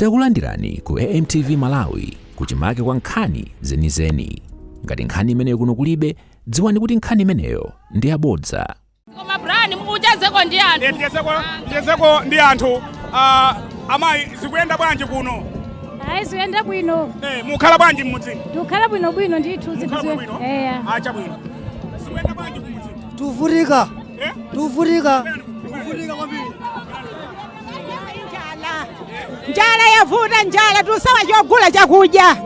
Takulandirani ku AMTV Malawi, kuchimake kwa nkhani zenizeni. Ngati nkhani imeneyo kuno kulibe, dziwani kuti nkhani imeneyo ndi yabodza. Koma Brian, mukuchezeko ndi anthu. Tichezeko ndi anthu. Ah, amayi, zikuyenda bwanji kuno? Ayi, zikuyenda bwino. Mukhala bwanji mmudzi? Tikukhala bwinobwino ndithu. Mukhala bwino? Eya. Ah, chabwino. Zikuyenda bwanji kumudzi? Tuvutika. Eh? Tuvutika. Njala, njala yavuta, njala, tusowa chogula chakudya,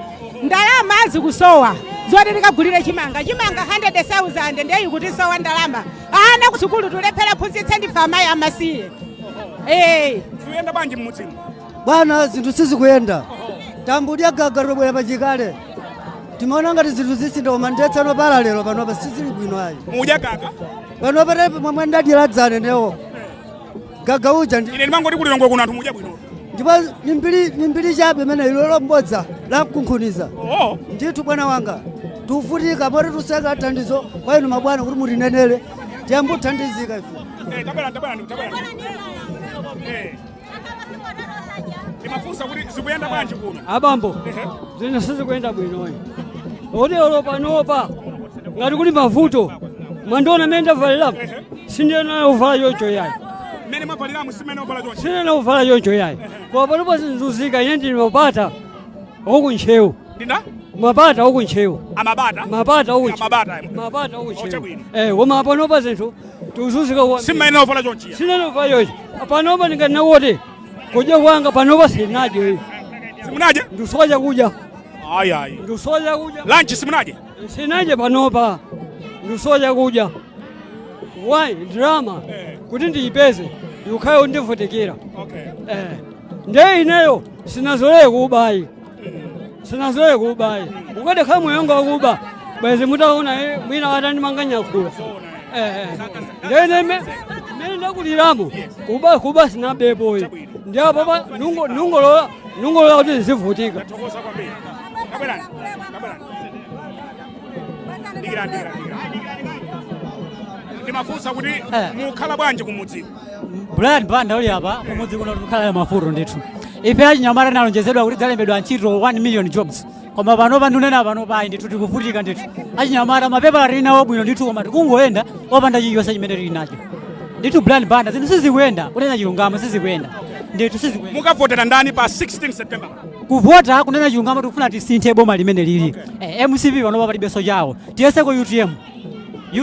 ndalama azikusowa zoti tikagulire chimanga. Chimanga 100,000, ndiye ikutisowa ndalama. Ana kusukulu tulephera phunzitsa, ndife amayi amasiye. Zikuyenda bwanji mmudzimu? Bwana, zinthu sizikuyenda. Tambudya gaga lobwera pachikale. Timaona ngati zinthu zisintha, koma ndetsano pala lero panopa sizili bwino ayi. Mudya gaga? Panopa momwe ndadyera dzane newo gaga uja ndi Ine ndimangoti kulilongwe kuno anthu mudya bwino. Ndipo ni mbiri chabe imene ilolo mbodza lamkunkhuniza. Ndithu bwana wanga, tuvutika poti tuseka thandizo kwa inu mabwana kuti mutinenere tiyambe kuthandizika ife. Tabwera, tabwera, tabwera. Ndimafunsa kuti zikuyenda bwanji kuno? Abambo, zinthu sizikuyenda bwinoyi. Oti olo panopa ngati kuli mavuto, mwandiona mmene ndavaliramu, sindiyena uvala choncho yayi. Mmene mwavaliramu simene uvala choncho? Sindiyena uvala choncho yayi, koma panopa zinzuzika. Ine ndili mapata okuntchewu. Ndina? Mapata okuntchewu. Amabata? Mapata okuntchewu. Amabata. Mapata okuntchewu. Chabwino. Koma panopa zinthu tikuzunzika kwambiri. Simmayenera uvala chonchi? Sindiyena uvala chonchi. Panopa ndinganena kuti kudya kwanga panopa sinadye. Simunadye? Ndisowa chakudya. Ayi, ayi. Ndisowa chakudya. Lunch simunadye? Sinadye panopa, ndisowa chakudya. Why? Ndalama kuti ndiyipeze ndikukhala ndivutikira. Ndiye ineyo sinazolere kubayi, sinazoye kubayi. Ukadakhala moyo wanga wakuba, bwezi mutaona mwina atandimanga nyakhula. Ndene mmene ndakuliramo, kuba kuba sinabepoyi. Ndi apo pa nungolola kuti zivutika. Tathokoza kwambiri. Tabwerani, tabwerani. Dikirani, dikirani, dikirani. Ndimafunsa kuti mukhala bwanji kumudzi? Brian Banda uli apa. Kumudzi kuno tikukhala mavuto ndithu. Ife achinyamata tinalonjezedwa kuti dzalembedwa ntchito 1 million jobs, koma panopa ndunena panopa ayi ndithu, tikuvutika ndithu. Achinyamata mapepala tili nawo bwino ndithu, koma tikungoyenda opanda chilichonse chimene tili nacho ndithu. Brian Banda, zinthu sizikuyenda, kunena chilungamo sizikuyenda ndithu, sizikuyenda. Mukavotera ndani pa 16 September? Kuvota, kunena chilungamo, tikufuna tisinthe boma limene lili MCP. Panopa palibenso chawo, tiyeseko UTM.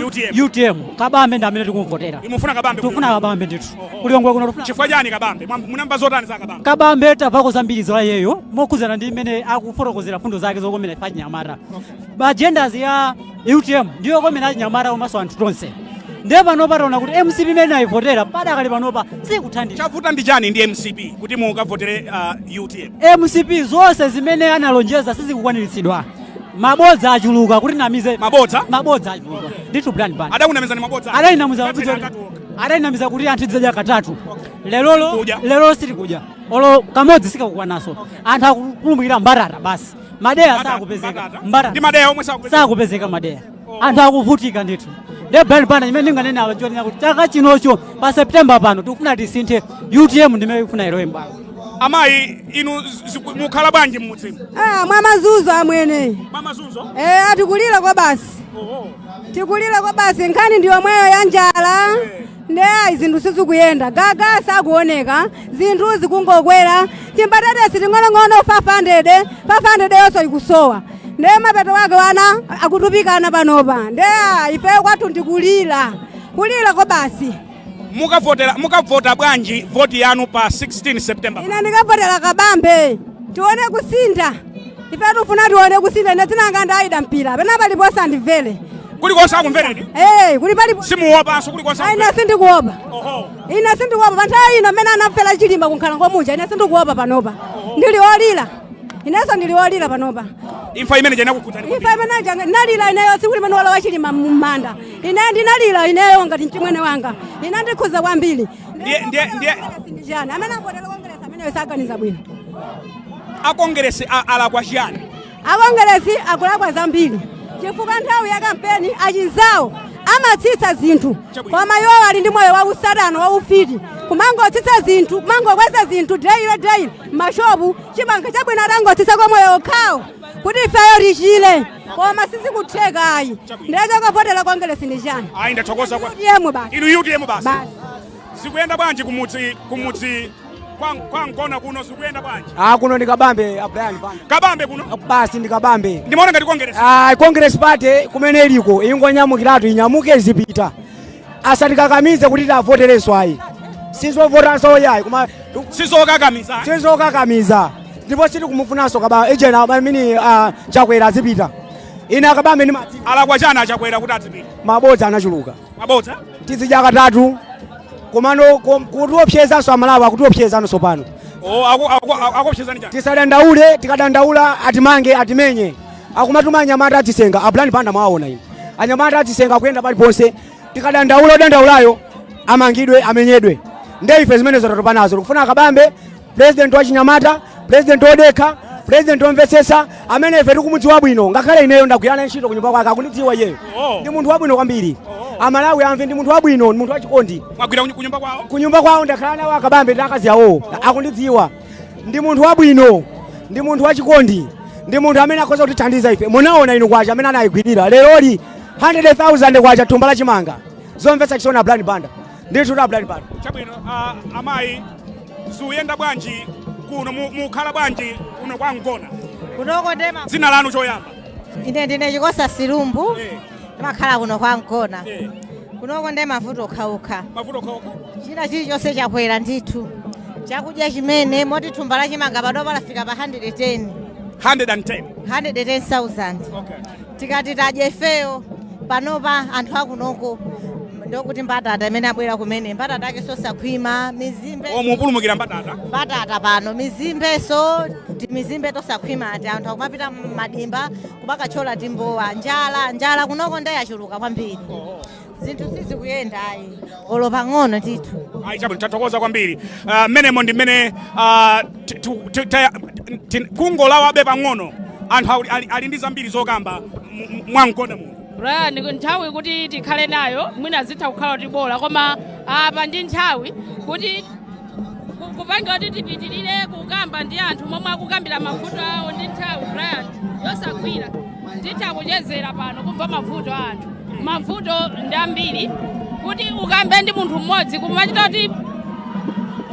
UTM. UTM, Kabambe ndi amene tikumvotera. Imufuna Kabambe? Tikufuna Kabambe ndithu, kulilongwe kuno tikufuna. Chifukwa chani Kabambe? Munamva zotani za Kabambe? Kabambe tapako zambiri za iyeyo mokhuzana ndi mmene akufotokozera fundo zake zokomera ife achinyamata. Agendas ya UTM ndiyo komera achinyamata komanso anthu tonse. Ndiye panopa taona kuti MCP imene ayivotera padakali panopa sikuthandiza. Chavuta ndi chani ndi MCP kuti mukavotere UTM? MCP zonse zimene analonjeza sizikukwaniritsidwa. Mabodza achuluka kuti namize. Mabodza? Mabodza achuluka ndithu, Brian Banda. Adakunamizani mabodza? Adayinamiza. Patseni atatu okha. Adayinamiza kuti anthu tidzadya katatu. Lerolo Kudya. Lerolo sitikudya olo kamodzi, sikakukwananso. Anthu akupulumukira mbatata basi, madeya sakupezeka. Mbatata? Mbatata. Ndi madeya omwe sakupezeka? Sakupezeka madeya, anthu akuvutika ndithu. Ndiye Brian Banda, chimene ndinganene awa chonena kuti chaka chinocho pa September pano tikufuna tisinthe. UTM ndimene ikufuna ilowe mbalo. Amayi, inu mukhala bwanji mmudzimu? Ah, mwamazunzo amwene. Mwamazunzo? Eh, atikulira kwa basi. Tikulira kwa basi, nkhani ndi yomweyo ya njala. Nde ayi, zinthu sizikuyenda, gaga sakuoneka, zinthu zikungokwera. Chimbatatesi ting'onong'ono 500, 500 yonso ikusowa. Nde mapeto wake wana akutupikana panopa. Nde ayi, ife kwathu ndikulira, kulira kwa basi. Mukavota bwanji voti yanu pa 16 September? Ine ndikavotera Kabambe, tione kusintha. Ife tifuna tione kusintha. Ine dzinanga ndayida mpira, pena paliponse andimvere. Kulikonse akumvereni? Eh, kuli palipo. Simuopanso kulikonse? Ine sindikuopa. Ine sindikuopa. Pa nthawi ino mmene anafera Chilima kunkhalango muja, ine sindikuopa panopa. Ndili olira, inenso ndili olira panopa. Imfa imene chinakukudzani? Imfa imene ija ndinalira ineyo. Tsiku limene walowa Chilima mmanda, ine ndinalira ineyo ngati mchimwene wanga, ine ndikhuza kwambiri. Ndiye Ndichani amene avotera Kongeresi ameneyo saganiza bwino. Akongeresi alakwa chiyani? Akongeresi akulakwa zambiri, chifukwa nthawi ya kampeni achinzawo amatsitsa zinthu, koma iwo ali ndi moyo wausatana, waufiti. Kumangotsitsa zinthu, kumangokweza zinthu daily daily mashopu. Chimanga chabwino atangotsitsa komwe okhawo kuti ifeyo tichile, koma sizikutheka ayi. Ndiye chakavotera Kongeresi ndi chani? Ayi, ndathokoza kwa UTM basi. Inu UTM basi? Basi. Zikuyenda bwanji kumudzi kwa Mgona kuno? Zikuyenda bwanji? Ah, kuno ndi Kabambe, Brian Banda. Kabambe kuno? Basi, ndi Kabambe. Ndimaona ngati Congress. Ah, Congress Party kumene iliko ingonyamukiratu, inyamuke zipita, asatikakamize kuti tavoterenso ayi. Sizovotanso yayi, koma Sizokakamiza. Sizokakamiza, ndipo sitikumufunanso kaba ejena amene Chakwera azipita. Ine akabambe ndi madzi. Alakwa chani achakwera kuti azipita? Mabodza anachuluka. Mabodza? Tizidya katatu, komano kutiopsezanso Amalawi, akutiopsezanso pano. Oh, akuopsezani chani? Tisadandaule, tikadandaula atimange, atimenye. Akumatuma anyamata atisenga. Abulani Panda, mwaona ine anyamata atisenga kuyenda paliponse. Tikadandaula, odandaulayo amangidwe, amenyedwe. Nde ife zimenezo tatopa nazo. Tikufuna Akabambe, president wa chinyamata, president odekha, president omvetsetsa, amene ife tikumudziwa bwino. Ngakhale ineyo ndagwirana ntchito kunyumba kwake, akundidziwa iyeyo. Ndi munthu wabwino kwambiri. Amalawi amve, ndi munthu wabwino, ndi munthu wachikondi. Mwagwira kunyumba kwawo? Kunyumba kwawo ndakhala nawo Akabambe ndi akazi awo, akundidziwa. Ndi munthu wabwino, ndi munthu wachikondi, ndi munthu amene akhoza kutithandiza ife. Munaona inu kwacha amene anayigwirira leroli, 100,000 kwacha thumba la chimanga. Zomvetsa chisoni, Abrani Banda, ndithu ta Abrani Banda. Chabwino. Amayi, zikuyenda bwanji kuno? Mukhala bwanji kuno kwa Mgona? Kunoko ndema. Dzina lanu choyamba? Ine ndine Chikosa Silumbu, ndimakhala kuno kwa Mgona. Kunoko nde mavuto okhaokha. Mavuto okhaokha. China chilichonse chakwera ndithu, chakudya chimene, moti thumba la chimanga panopa lafika pa 110. 110? 110,000. Tikati tadya ifeyo panopa anthu akunoko, ndokuti mbatata imene abwera kumene, mbatata ake sosakhwima, mizimbe. O, mupulumukira mbatata? Mbatata pano, mizimbeso, mizimbe tosakhwima, ati anthu akumapita madimba kumakachola timbowa. Njala, njala kunoko ndayachuluka kwambiri. Zinthu sizikuyenda ayi, olo pang'ono ndithu. Ayi, chabwino, tathokoza kwambiri. Mmenemo ndi mmene kungolawabe pang'ono, anthu ali ndi zambiri zokamba mwamgona muno. Brian, nthawi kuti tikhale nayo mwina zitha kukhala tibola, koma apa ndi nthawi kuti kupanga kuti tipitirire kukamba ndi anthu momwe akukambira mavuto awo. Ndi nthawi, Brian, yosagwira. Titha kuchezera pano kumva mavuto a anthu. Mavuto ndi ambiri kuti ukambe ndi munthu mmodzi, kumachita kuti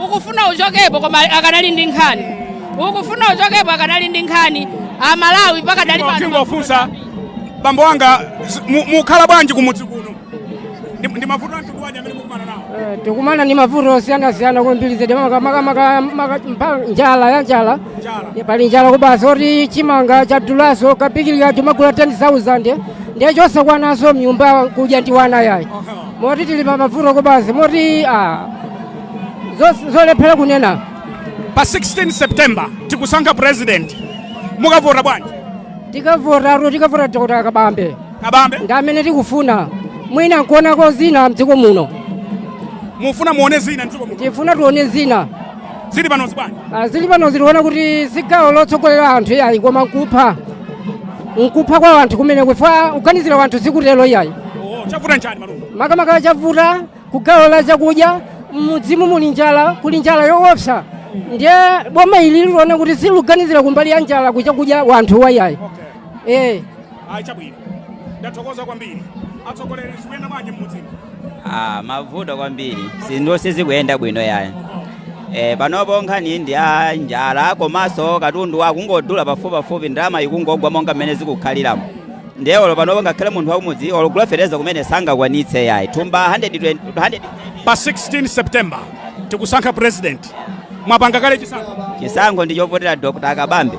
ukufuna uchokepo koma akanali ndi nkhani, ukufuna uchokepo akanali ndi nkhani. Amalawi pakadali pano Tingofunsa bambo wanga, mukhala bwanji kumudzi kuno? Ndi mavuto a mtundu wanji amene mukumana nawo? Tikumana ndi mavuto osiyanasiyana kwambiri zedi, njala ya njala. Pali njala kubasa oti chimanga chadulaso, kapikilika timagula 10,000, ndiye chosakwananso mnyumba kudya ndi wana yayi. Moti tili pa mavuto kubasi, moti zolephera kunena. Pa 16 September tikusankha president, mukavota bwanji? Tikavotatu, tikavota Dr. Kabambe. Kabambe. Ndi amene tikufuna, mwina nkuonako zina mdziko muno. Mufuna muone zina mdziko muno? Tifuna tione zina. Zili panozi bwanji? Zili pano ziliona kuti sigawo lotsogolera anthu iyayi, koma nkupha, nkupha kwa anthu kumene kufa kuganizira wanthu sikutero iyayi. Oh, chavuta nchani malume? Makamaka chavuta kugawo la chakudya. Mmudzimu muli njala, kuli njala yoopsa, ndiye boma ili lione kuti siluganizira kumbali ya njala kuchakudya wanthu wayayi. Ayi, chabwino, ndathokoza kwambiri. Atsogoleri, zikuyenda bwanji mmudzimu? Ah, mavuto kwambiri, zinthu sizikuyenda bwino yayi. Panopo nkhani ndi ya njala, komanso katundu akungodula pafupipafupi, ndalama ikungogwa monga mmene zikukhaliramo. Ndiye olo panopo ngakhale munthu wakumudzi ologula fetereza kumene sangakwanitse yayi, thumba 120, 100. Pa 16 September tikusankha president, mwapanga kale chisankho? Chisankho ndi chovotera Dr. Kabambe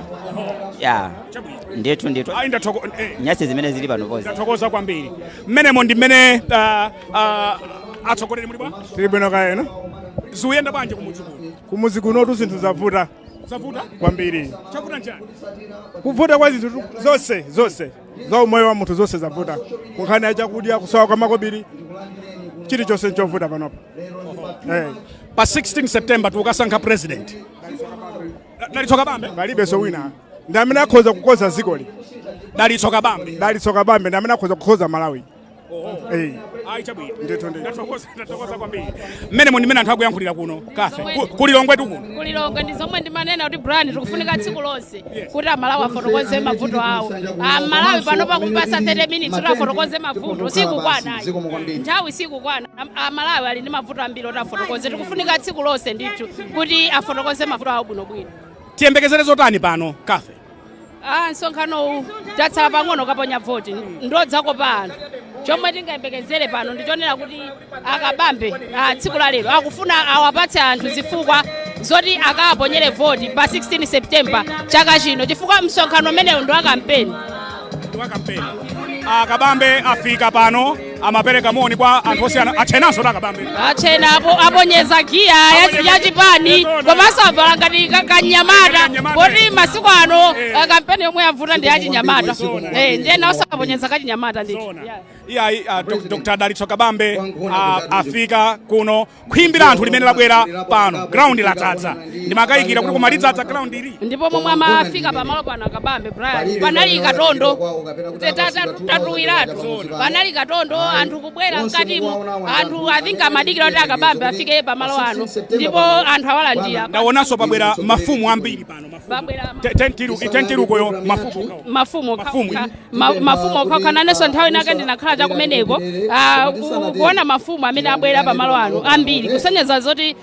ya, ndithu ndithu. Ayi, Nyasi zimene zili panopozi. Ndathokoza kwambiri. Mmenemo ndi mmene atsogoleri, muli bwa? Tili bwino kaena. Zikuyenda bwanji kumudzi kuno? Kumudzi kunotu zinthu zavuta. Zavuta? Kwambiri. Chavuta nchani? Kuvuta kwa zinthu zonse zonse za umoyo wa munthu, zonse zavuta. Kunkhani ya chakudya, kusowa kwa makobiri, chilichonse nchovuta panopa. Pa 16 September tikukasankha president, Dalitso Kabambe. Palibenso wina, ndi amene akhoza kukonza dzikoli. Dalitso Kabambe? Dalitso Kabambe ndi amene akhoza kukonza Malawi. Ayi, chabwino. Ndithu ndithu. Ndathokoza, ndathokoza kwambiri. Mmene ndi mmene anthu akuyankhulira kuno kafe kulilongwe tu kuno. Kulilongwe ndi zomwe ndimanena kuti, Brian, tikufunika tsiku lonse kuti Amalawi afotokoze mavuto awo. Amalawi pano pakumpasa 30 minutes kuti afotokoze mavuto sikukwana, nthawi sikukwana. Amalawi ali ndi mavuto ambiri oti afotokoze. Tikufunika tsiku lonse ndithu kuti afotokoze mavuto awo bwinobwino. Tiyembekezere zotani pano kafe? Ah, msonkhano uwu tatsala pang'ono kaponya voti, ndodzakopa anthu. Chomwe tingayembekezere pano ndichonera kuti Akabambe, tsiku la lero akufuna awapatse anthu zifukwa zoti akaponyere voti pa 16 September chaka chino, chifukwa msonkhano umenewu ndi wa kampeni. Ndi kampeni. Akabambe afika pano, amapereka moni kwa anthu osiyana. Achenanso ta Akabambe. Achena apo aponyeza giya ya chipani, komanso avala ngati kanyamata, poti masiku ano kampeni yomwe yavuta ndi yachinyamata. Ndiye nawo saponyeza kachinyamata ndithu. Yeah. Iyayi, Dr Dalitso Kabambe afika kuno. Khwimbi la anthu limene labwera pano, ground ladzaza. Ndimakayikira kuti koma lidzadza ground ili. Ndipo momwe amafika pamalo pano Akabambe, Brian, panali katondo, tatuwiratu, panali katondo, anthu kubwera mkatimo. Anthu, I think, amadikira kuti Akabambe afike pamalo ano, ndipo anthu awalandira. Ndaonanso pabwera mafumu ambiri pano, mafumu. Pabwera Tentirukoyo mafumu okhawo. Mafumu. Mafumu. Okhaokha, mafumu okhaokha. Nanenso nthawi inake ndinakhala chakumeneko, kuona mafumu amene abwera pamalo ano ambiri, kusonyeza zoti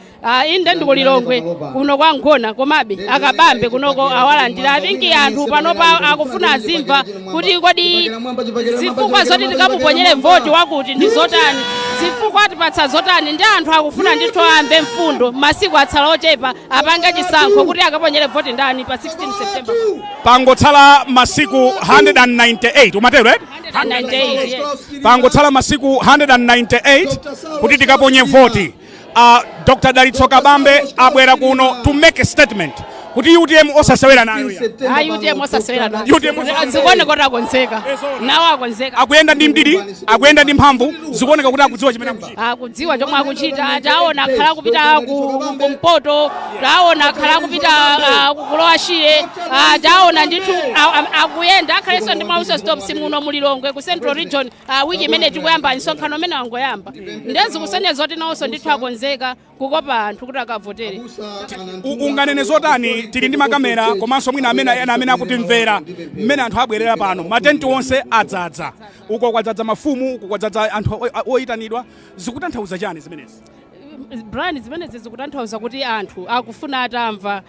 inde ndikulilongwe kuno kwa Ngona, komabe Akabambe kunoko awalandira. I think anthu panopa akufuna azimva kuti kodi zifukwa zoti tikamuponyere voti wakuti ndi zotani, zifukwa atipatsa zotani. Ndi anthu akufuna ndithu amve mfundo. Masiku atsala ochepa apange chisankho kuti akaponyere voti ndani pa 16 September. Pangotsala masiku 198, umatero, eh? 198, yes. Pangotsala masiku 198 kuti tikaponye voti. Dr Dalitso Kabambe abwera kuno to make a statement kuti UTM osasewera nayo ya. Ayi, UTM osasewera nayo. UTM osasewera. Zikuoneka kuti akonzeka, nawo akonzeka. Akuyenda ndi mdidi, akuyenda ndi mphamvu, zikuoneka kuti akudziwa chimene akuchita. Akudziwa chomwe akuchita. Taona akhala kupita kumpoto, taona akhala kupita kulowa Shiye. Taona ndithu akuyenda, akhalenso ndi mauso stops muno mulilongwe ku Central Region. Wiki imene tikuyamba msonkhano umene wangoyamba, ndezi kusonyeza kuti nawonso ndithu akonzeka kukopa anthu kuti akavotere. Unganene zotani? Tili ndi makamera, komanso mwina amene ena amene akutimvera, mmene anthu abwerera pano, matenti onse adzadza, uko kwadzaza mafumu, uko kwadzaza anthu oyitanidwa, zikutanthauza chani zimenezi? Brian, zimenezi zikutanthauza kuti anthu akufuna atamva.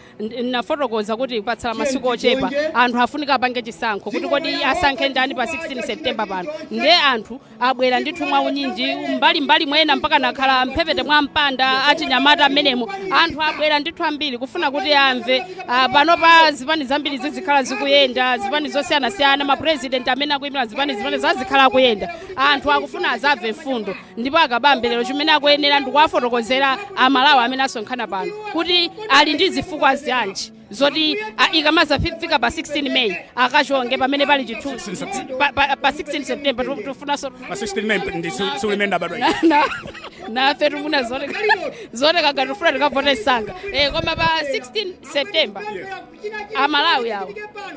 Nafotokoza kuti patsala masiku ochepa, anthu afunika apange chisankho kuti kodi asankhe ndani pa 16 September pano. Ndiye anthu abwera ndithu mwaunyinji, mbalimbali mwena mpaka nakhala mphepete mwa mpanda achinyamata amenemo. Anthu abwera ndithu ambiri kufuna kuti amve. Panopa zipani zambiri zizikhala zikuyenda, zipani zosiyanasiyana, mapurezidenti amene akuyimira zipani zimene zazikhala akuyenda. Anthu akufuna azamve mfundo, ndipo Akabambe lero chimene akuyenera ndikuwafotokozera Amalawi amene asonkhana pano kuti ali ndi zifukwa zanji zoti ikamazafika pa 16 May akachonge pamene pali chithunzi pa 16 September tifunanso Pa 16 May ndi tsiku limene ndabadwa ine. Nafe tumuna zooneka ngati tifuna tikavote sanga, koma pa 16 September Amalawi awo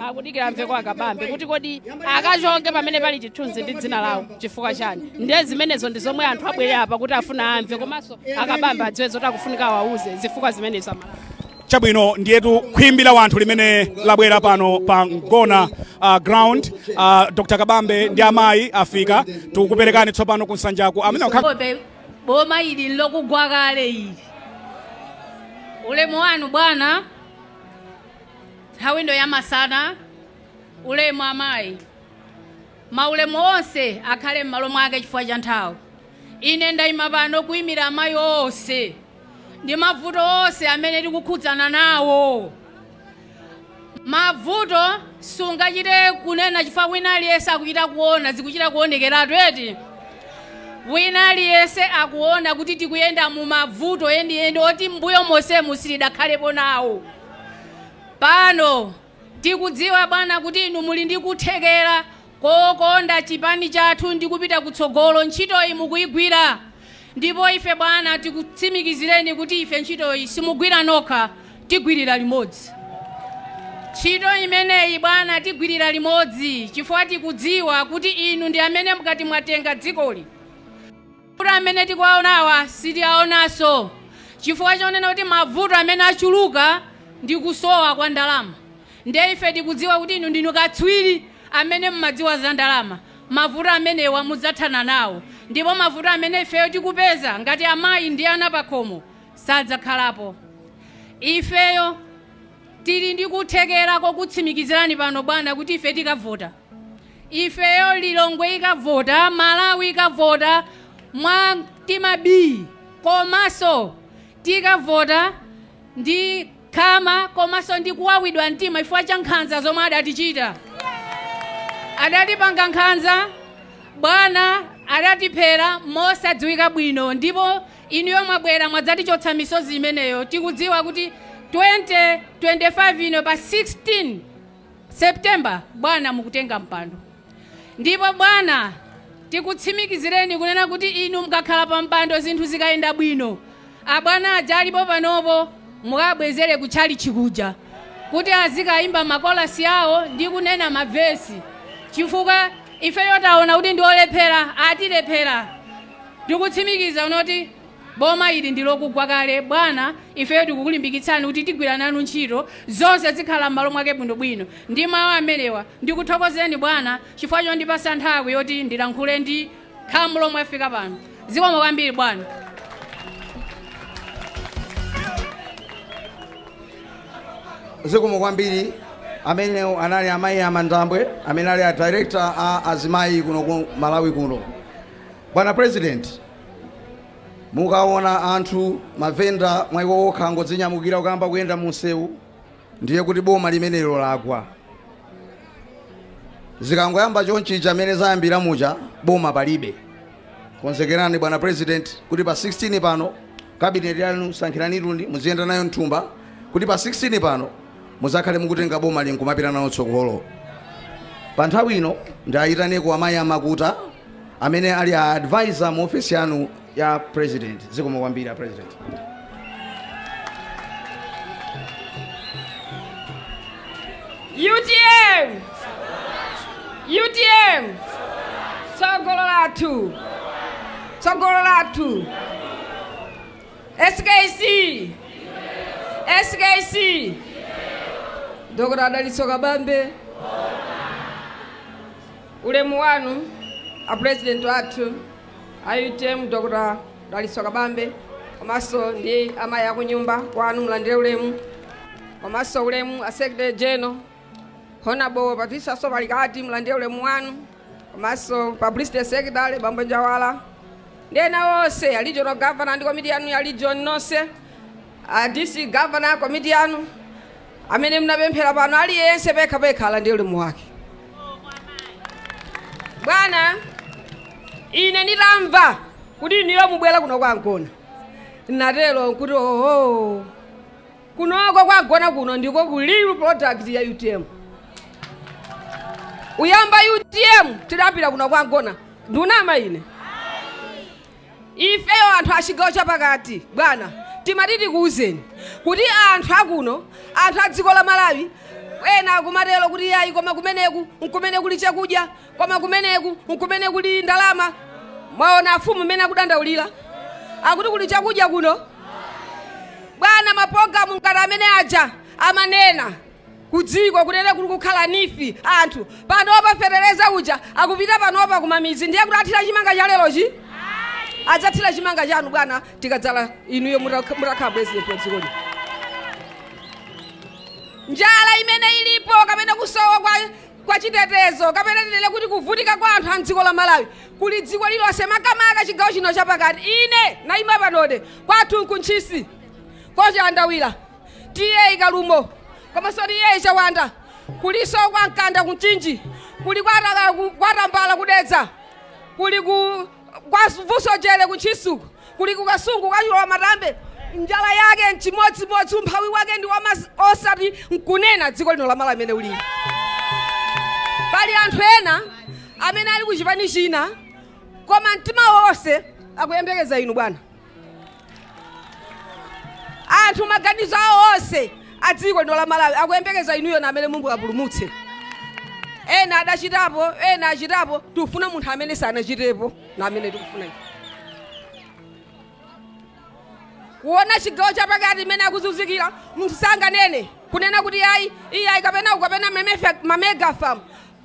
akudikira amve kwa Akabambe kuti kodi akachonge pamene pali chithunzi ndi dzina lawo chifukwa chani. Ndiye zimenezo ndi zomwe anthu abwere apa kuti afuna amve, komanso Akabambe adziwe zoti akufunika awauze zifukwa zimenezo Amalawi. Chabwino, ndiyetu khwimbi la wanthu limene labwera pano pa Ngona ground. Dr Kabambe ndi amayi afika. Tikukuperekani tsopano ku nsanjaku amene Ope boma ili lokugwa kale ili. Ulemu wanu bwana, nthawi ino yamasana. Ulemu amayi, maulemu onse akhale m'malo mwake. Chifukwa cha nthawi, ine ndayima pano kuyimira amayi onse ndi mavuto onse amene tikukhudzana nawo. Mavuto sungachite kunena chifukwa wina aliyense akuchita kuona, zikuchita kuonekeratu eti. Wina aliyense akuona kuti tikuyenda mu mavuto enieni oti mbuyo monsemu sitidakhalepo nawo. Pano tikudziwa bwana kuti inu muli ndi kuthekera kokonda chipani chathu ndi kupita kutsogolo. Ntchitoyi mukuyigwira, ndipo ife bwana tikutsimikizireni kuti ife ntchitoyi simugwira nokha, tigwirira limodzi. Ntchito imeneyi bwana tigwirira limodzi chifukwa tikudziwa kuti inu ndi amene mukati mwatenga dzikoli. amene tikuwaonawa sitiwaonanso chifukwa chonena kuti mavuto amene achuluka ndi kusowa kwa ndalama. Ndiye ife tikudziwa kuti inu ndinu katswiri amene mumadziwa za ndalama. Mavuto amenewa mudzathana nawo ndipo mavuto amene ifeyo tikupeza ngati amayi ndi ana pakhomo sadzakhalapo. Ifeyo tili ndi kuthekera kokutsimikizirani pano bwana kuti ife tikavota. Ifeyo Lilongwe ikavota, Malawi ikavota mwa mtima bii komaso tikavota ndi khama komaso ndi kuwawidwa mtima chifukwa cha nkhanza zomwe adatichita. Adatipanga nkhanza bwana, adatiphera mosadziwika bwino ndipo inuyo mwabwera mwadzatichotsa misozi imeneyo. Tikudziwa kuti 2025 ino pa 16 September bwana mukutenga mpando. Ndipo bwana tikutsimikizireni kunena kuti inu mukakhala pa mpando zinthu zikayenda bwino, abwana aja alipo panopo mukawabwezere ku tchalitchi kuja kuti azikayimba makolasi awo ndi kunena mavesi chifukwa ifeyo taona kuti ndi olephera, atilephera. Tikutsimikiza kuti Boma ili ndi lokugwa kale bwana, ifeyo tikukulimbikitsani kuti tigwira nanu ntchito, zonse zikhala mmalo mwake bwinobwino. Ndi mawu amenewa, ndikuthokozeni bwana chifukwa chondipasa nthawi yoti ndilankhule ndi khamu lomwe lafika pano. Zikomo kwambiri bwana. Zikomo kwambiri. Amenewo anali amayi a Mandambwe amene ali a director a azimayi kuno ku Malawi kuno. Bwana President, Mukaona anthu, mavenda, mwa iwo okha angodzinyamukira kukayamba kuyenda mumsewu, ndiye kuti boma limenelo lagwa. Zikangoyamba chonchija mmene zayambira muja, boma palibe. Konzekerani bwana President kuti pa 16 pano cabinet yanu sankhiranitu muziyenda nayo mthumba kuti pa 16 pano mudzakhale mukutenga bomali nkumapita nalo tsogolo. Pa nthawi ino ndiayitaneko amayi a Makuta amene ali a advisor mu ofesi yanu ya president. Zikomo kwambiri a president. UTM! UTM! Tsogolo lathu! Tsogolo lathu! SKC! SKC! Dr. Dalitso Kabambe, ulemu wanu a president athu a UTM Dr. Dalitso Kabambe komanso ndi amayi akunyumba kwanu mulandire ulemu komanso ulemu a secretary general Honorable Patricia Sopalikati mulandire ulemu wanu komanso publicity secretary Bambo Njawala ndi ena onse a regional governor ndi komiti yanu ya region nonse a district governor komiti yanu amene munapemphera pano aliyense pekha pekha alandire ulemu wake. Bwana, ine nditamva kuti inuyo mubwera kuno kwa Mgona natero nkuti oho kunoko kwa Mgona kuno ndiko ku real product ya UTM. Uyamba UTM tidapita kuno kwa Mgona, ndunama ine? Ifeyo anthu a chigawo chapakati bwana timati tikuuzeni kuti anthu akuno, anthu a dziko la Malawi ena akumatero kuti yayi koma kumeneku nkumene kuli chakudya, koma kumeneku nkumene kuli ndalama. Mwaona afumu mmene akudandaulira akuti kuli chakudya kuno? Bwana mapologalamu ngati amene aja amanena kudziko kunene kuli kukhala NEEF anthu panopa fetereza uja akupita panopa kumamidzi ndiye kuti athira chimanga cha lerochi adzathira chimanga chanu bwana tikadzala inuyo mutakhala president wa dziko lino njala imene ilipo kapena kusowa kwa chitetezo kapena tinene kuti kuvutika kwa anthu a mdziko la Malawi kuli dziko lilonse makamaka chigawo chino chapakati ine naima panode kwathu nkuntchisi kochandawira TA Kalumo komanso TA Chawanda kuliso kwa Mkanda ku Mchinji kuli kwa Tambala ku Dedza kuli ku kwa Vusojere ku Ntchisuku kuli ku Kasungu kwa Chilowamatambe njala yake nchimodzimodzi umphawi wake ndi osati nkunena dziko lino la Malawi imene ulili pali anthu ena amene ali ku chipani china koma mtima wonse akuyembekeza inu bwana anthu maganizo awo onse a dziko lino la Malawi akuyembekeza inuyo na amene mungapulumutse. Ena adachitapo, ena achitapo, tikufuna munthu amene sanachitepo na amene tikufuna ife. Kuona chigawo chapakati mmene akuzunzikira, munthu sanganene kunena kuti ayi, iyayi, kapena uku kapena ma mega farm.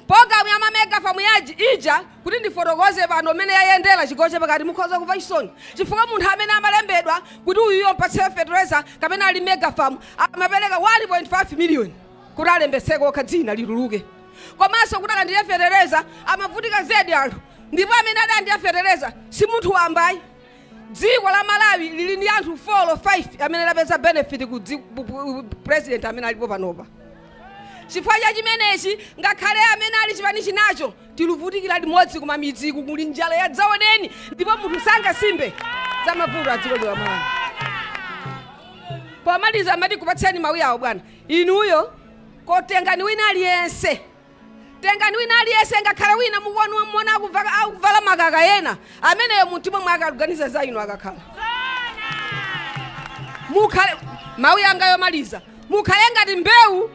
Pologalamu ya ma mega farm yaji ija, kuti ndifotokoze pano mmene yayendera chigawo chapakati, mukhoza kumva chisoni, chifukwa munthu amene amalembedwa kuti uyuyo mpatse fertilizer kapena ali mega farm amapereka 1.5 million kuti alembetseko okha, dzina lituluke, komanso kuti alandire fertilizer amavutika zedi anthu. Ndipo amene adalandira fertilizer si munthu wambayi. Dziko la Malawi lili ndi anthu 4 or 5 amene lapeza benefit ku president amene alipo panopa. Chifukwa cha chimenechi, ngakhale amene ali chipani chinacho, tiluvutikira limodzi. Kumamidziku kuli njala yadzaoneni, ndipo munthu sangasimbe za mavuto a dziko la Malawi. Pomaliza, amati kupatseni mawu yawo, bwana, inuyo kotengani wina aliyense, tengani wina aliyense, ngakhale wina mukuona muona akuvala makaka ena, ameneyo mumtima mwake akuganiza za inu. Akakhala mukhale, mawu yanga yomaliza, mukhale ngati mbewu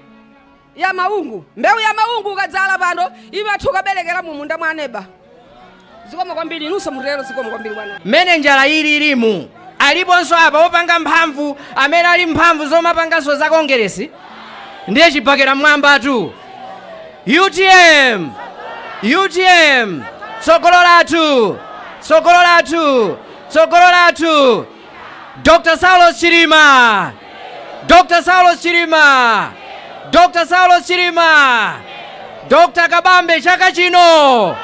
ya maungu. Mbewu ya maungu ukadzala pano imatha kuberekera mu munda mwa neba. Zikomo kwambiri. Inunso mutero. Zikomo kwambiri, bwana. Mmene njala ili ilimu, aliponso apa opanga mphamvu amene ali mphamvu zomapanganso za Kongeresi? Ndiye chibakera mwambatu. UTM, UTM, tsogolo lathu, tsogolo lathu, tsogolo lathu, Dr Saulos Chilima, Dr Saulos Chilima, Dr Saulos Chilima, Dr Kabambe chaka chino,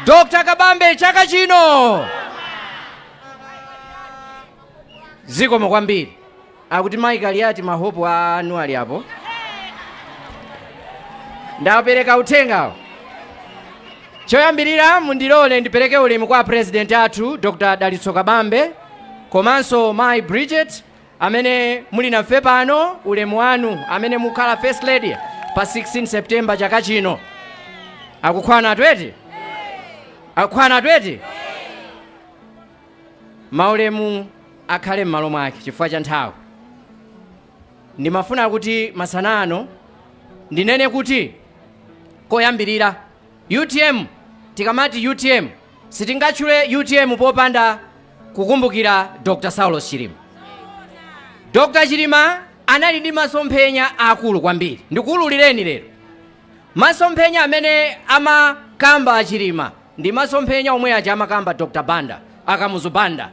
Dr Kabambe chaka chino. Zikomo kwambiri. Akuti Mike Aliati, mahopu anu ali apo. Ndapereka uthengawo. Choyambirira, mundilole ndipereke ulemu kwa president athu, Dr Dalitso Kabambe, komanso Mai Bridget amene muli nafe pano. Ulemu wanu amene mukhala first lady pa 16 September chaka chino. Akukwana 20, akukwana 20. Maulemu akhale m'malo mwake. Chifukwa cha nthawi, ndimafuna kuti masana ano ndinene kuti koyambirira, UTM, tikamati UTM, sitingatchule UTM popanda kukumbukira Dr Saulos Chilima. Dr Chilima anali ndi masomphenya akulu kwambiri. Ndikuwululireni lero, masomphenya amene amakamba Chilima ndi masomphenya omwe aja amakamba Dr Banda, Akamuzu Banda.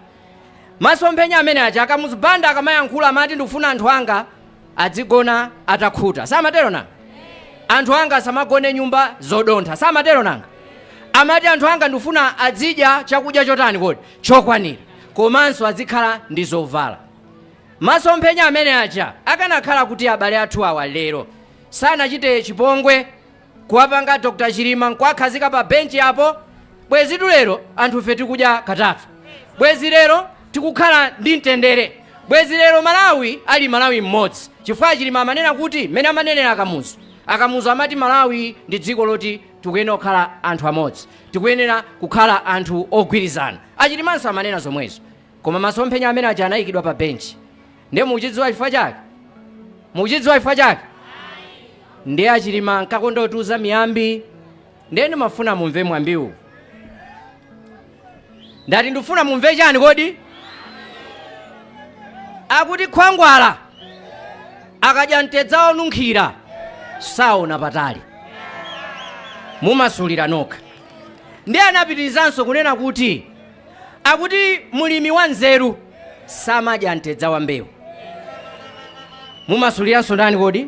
Masomphenya amene aja Akamuzu Banda akamayankhula amati, "Ndikufuna anthu anga adzigona atakhuta." Samatero nanga? "Anthu anga asamagone nyumba zodontha." Samatero nanga? Amati, "Anthu anga ndikufuna azidya chakudya chotani kodi? Chokwanira, komanso azikhala ndi zovala." Masomphenya amene aja akanakhala kuti abale athu awa lero sanachite chipongwe kuwapanga Dr Chilima nkuwakhazika pa benchi apo, bwezitu lero anthufe tikudya katatu, bwezi lero tikukhala ndi mtendere, bwezi lero Malawi ali Malawi mmodzi, chifukwa Chilima amanena kuti, mmene amanenera Akamuzu, Akamuzu amati Malawi ndi dziko loti tikuyenera kukhala anthu amodzi, tikuyenera kukhala anthu ogwirizana. Achilimanso amanena zomwezo, koma masomphenya amene aja anayikidwa pa benchi. Ndiye mukuchidziwa chifukwa chake? Mukuchidziwa chifukwa chake? Ndiye Achilima ankakonda kutiuza miyambi. Ndiye ndimafuna mumve mwambiwu. Ndati ndifuna mumve chani kodi? Akuti khwangwala akadya mtedza onunkhira saona patali. Mumasulira nokha. Ndiye anapitirizanso kunena kuti, akuti mulimi wa nzeru samadya mtedza wa mbewu. Mumasuliranso ndani kodi?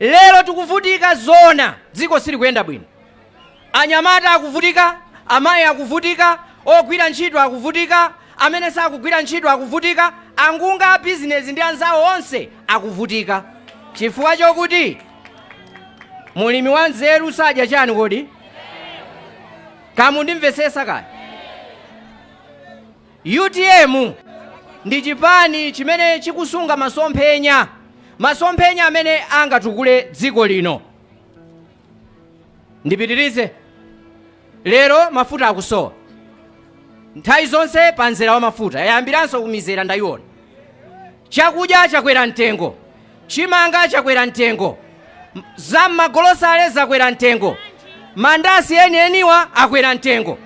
Lero tikuvutika zona, dziko silikuyenda bwino, anyamata akuvutika, amayi akuvutika, ogwira ntchito akuvutika, amene sakugwira ntchito akuvutika, angunga a bizinesi ndi anzawo onse akuvutika, chifukwa chokuti mulimi wa nzeru sadya chani kodi? Kamundimvesesa kaya? UTM ndi chipani chimene chikusunga masomphenya, masomphenya amene angatukule dziko lino. Ndipitirize. Lero mafuta akusowa nthawi zonse pa mzera wa mafuta, yayambiranso kumizera ndayiona. Chakudya chakwera mtengo, chimanga chakwera mtengo, za m'magolosale zakwera mtengo, mandasi enieniwa akwera mtengo,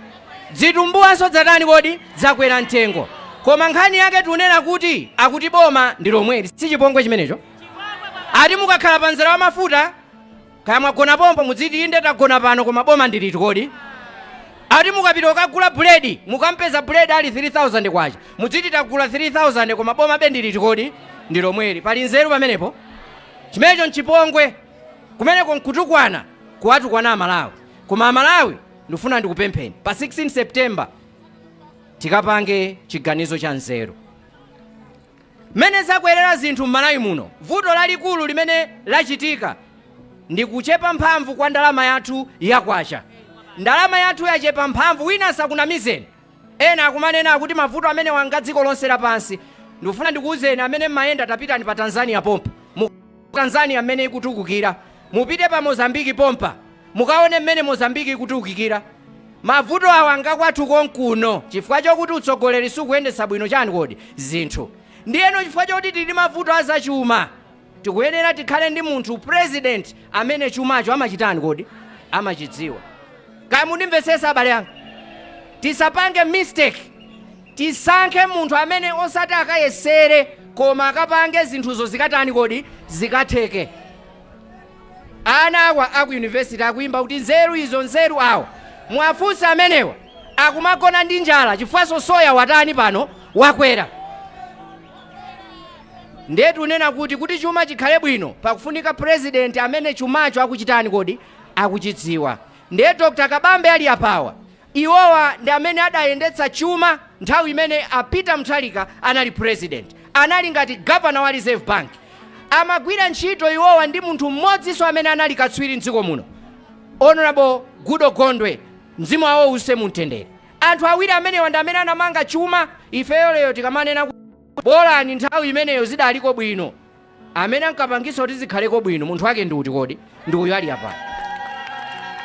zitumbuwanso dzatani kodi? Zakwera mtengo. Koma nkhani yake tikunena kuti akuti boma ndi lomweli. Si chipongwe chimenecho? Ati mukakhala pa mzere wa mafuta, kaya mwagona pompo, mudziti inde tagona pano koma boma ndi liti kodi? Ati mukapita kukagula buledi, mukampeza buledi ali 3000 kwacha, mudziti tagula 3000 koma boma be ndi liti kodi? Ndi lomweli. Pali nzeru pamenepo? Chimenecho nchipongwe. Kumeneko nkutukwana, kuwatukwana Amalawi. Koma Amalawi ndifuna ndikupempheni, pa 16 September tikapange chiganizo cha nzeru. Mmene zakwerera zinthu m'Malawi muno, vuto lalikulu limene lachitika ndi kuchepa mphamvu kwa ndalama yathu ya kwacha. Ndalama yathu yachepa mphamvu, wina asakunamizeni. Ena akumanena akuti mavuto amenewa nga dziko lonse lapansi. Ndikufuna ndikuuzeni amene mmayenda, tapitani pa Tanzania pompa. Mu Tanzania mmene ikutukukira. Mupite pa Mozambique pompa. Mukaone mmene Mozambique ikutukukira. Mavuto awa nga kwathu konkuno chifukwa chokuti utsogoleri sukuyendetsa bwino chani kodi? Zinthu. Ndiyeno chifukwa chokuti tili ndi mavuto a zachuma, tikuyenera tikhale ndi munthu, president, amene chumacho amachitani kodi? Amachidziwa. Kaya mundimvetsetsa abale anga? Tisapange mistake. Tisankhe munthu amene osati akayesere koma akapange zinthuzo zikatani kodi? Zikatheke. Ana awa aku university akuimba kuti nzeru izo nzeru awa. Muwafunse amenewa akumagona ndi njala chifukwanso soya watani pano? Wakwera. Ndiye tunena kuti kuti chuma chikhale bwino pakufunika president amene chumacho akuchitani kodi? Akuchidziwa. Ndiye Dr. Kabambe ali apawa, iwowa ndi amene adayendetsa chuma nthawi imene a Peter Mutharika anali president. Anali ngati governor wa Reserve Bank. Amagwira ntchito iwowa ndi munthu mmodzinso amene anali katswiri mdziko muno, Honourable Goodall Gondwe, mzimu wawo uuse mumtendere. Anthu awiri amenewa ndi amene anamanga chuma. Ifeyo lero tikamanena kuti bolani nthawi imeneyo zidaliko bwino, amene ankapangitsa kuti zikhaleko bwino munthu wake ndi uti kodi? Ndi uyu ali apa.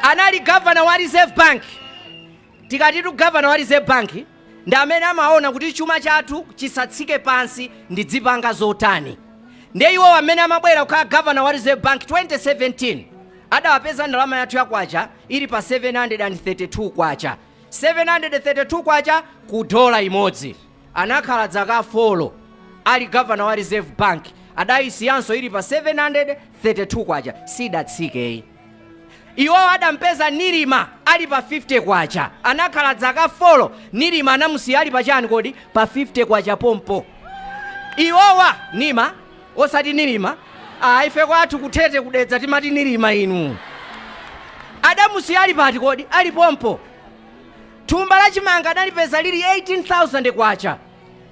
Anali governor wa Reserve Bank. Tikatitu governor wa Reserve Bank ndi amene amaona kuti chuma chathu chisatsike pansi ndidzipanga zotani. Ndiye iwowa mmene amabwera kukhala governor wa Reserve Bank 2017 adawapeza ndalama yathu ya kwacha ili pa 732 kwacha. 732 kwacha ku dola imodzi. Anakhala dzaka folo ali governor wa Reserve Bank adayisiyanso ili pa 732 kwacha sidatsikeyi. Iwowo adampeza Nilima ali pa 50 kwacha. Anakhala dzaka folo Nilima anamusiya ali pa chani kodi? Pa 50 kwacha pompo. Iwowa Nima osati Nilima. Ah, ife kwathu kuthete kudedza timati Nilima inu. Adamusiya ali pati kodi? Ali pompo. Thumba la chimanga adalipeza lili 18,000 kwacha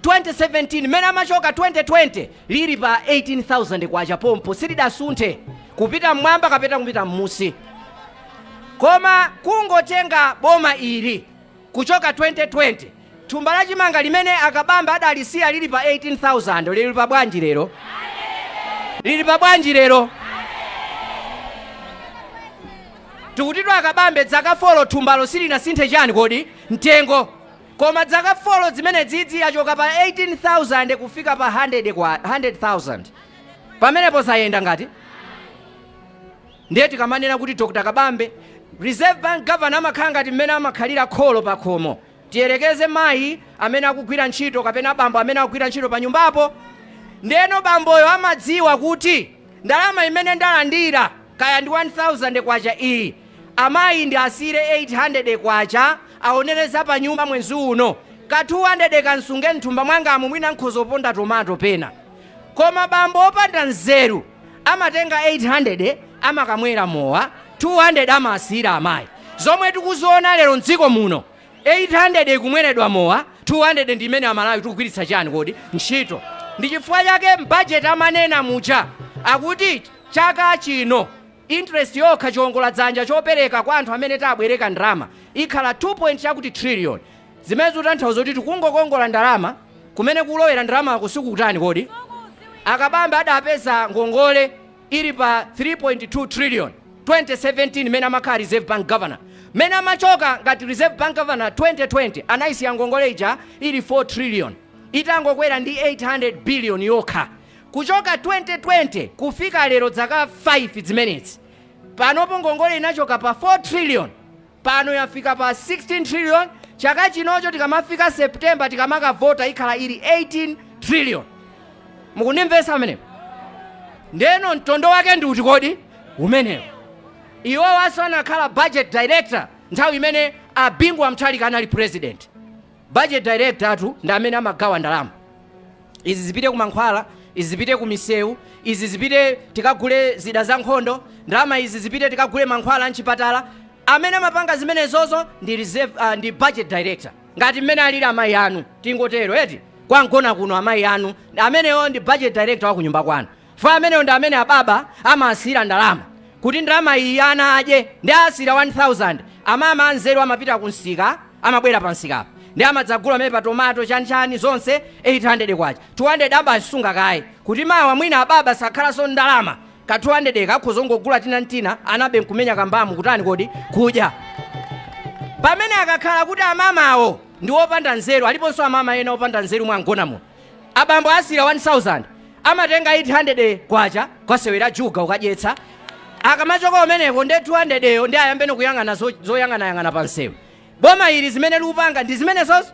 2017 mmene amachoka 2020 lili pa 18,000 kwacha pompo silidasunthe kupita mmwamba kapena kupita mmusi. Koma kungotenga boma ili kuchoka 2020 thumba la chimanga limene a Kabambe adalisiya lili pa 18,000 lili pa bwanji lero? Lili pa bwanji lero? Tikutitu a Kabambe dzaka folo thumbalo silinasinthe chani kodi? Mtengo. Koma dzaka folo zimenedzidzi yachoka pa 18,000 kufika pa 100 kwa 100,000. Pamenepo zayenda ngati? Ndiye tikamanena kuti Dr. Kabambe, Reserve Bank Governor amakhala ngati mmene amakhalira kholo pakhomo. Tiyerekeze mayi amene akugwira ntchito kapena bambo amene akugwira ntchito panyumbapo. Ndiyeno bamboyo amadziwa kuti ndalama imene ndalandira kaya ndi 1000 kwacha iyi, amayi ndiasiyire 800 kwacha aonere za panyumba mwezi uno, ka 200 kansunge m'thumba mwangamu mwina nkhoza kuponda tomato pena. Koma bambo opanda nzeru amatenga 800 amakamwera mowa, 200 amasiyira amayi. Zomwe tikuziona lero m'dziko muno, 800 ikumweredwa mowa, 200 ndi imene Amalawi tikugwiritsa chani kodi? Ntchito. Ndi chifukwa chake m'bajeti amanena muja akuti chaka chino interest yokha chiongola dzanja chopereka kwa anthu amene tabwereka ndalama ikhala 2 point chakuti trillion. Zimene zikutanthauza kuti tikungokongola ndalama kumene kulowera ndalamako sikukutani kodi? A Kabambe adapeza ngongole ili pa 3.2 trillion 2017 mmene amakhala Reserve Bank Governor. Mmene amachoka ngati Reserve Bank Governor 2020 anayisiya ngongole ija ili 4 trillion itangokwera ndi 800 billion yokha. Kuchoka 2020 kufika lero dzaka 5 zimenezi panopo ngongole inachoka pa 4 trillion pano yafika pa 16 trillion Chaka chinocho tikamafika September, tikamakavota, ikhala ili 18 trillion. Mukundimvetsa pamenepo? Ndeno mtondo wake ndi uti kodi umenewo? Iwowanso anakhala budget director nthawi imene a Bingu wa Mutharika anali president. Budget director atu ndi amene amagawa ndalama. Izi zipite ku mankhwala, izi zipite ku misewu, izi zipite tikagule zida za nkhondo, ndalama izi zipite tikagule mankhwala mchipatala. Amene amapanga zimenezozo ndi reserve, ndi budget director, ngati mmene alili amayi anu, tingotero eti, kwangona kuno amayi anu amenewo ndi budget director wa kunyumba kwanu. Fa amenewo ndi amene ababa amasiyira ndalama kuti ndalama iyi ana adye, ndi asiyira 1000. Amama anzeru amapita kunsika, amabwera pansikapo ndi amadzagula amene pa tomato, chanichani zonse, 800 kwacha. 200 amasunga kaye kuti mawa mwina ababa sakhalanso ndalama, ka 200 kakhoza kungogula tinantina, anabe nkumenya kambamu kutani kodi kudya. Pamene akakhala kuti amamawo ndi opanda nzeru, aliponso amama ena opanda nzeru mwangona muno, abambo asiyira 1000, amatenga 800 kwacha kwasewera juga ukadyetsa. Akamachoka umeneko nde 200 eyo ndi ayambeno kuyang'ana zoyang'anayang'ana pa msewu. Boma ili zimene likupanga ndi zimenezozo.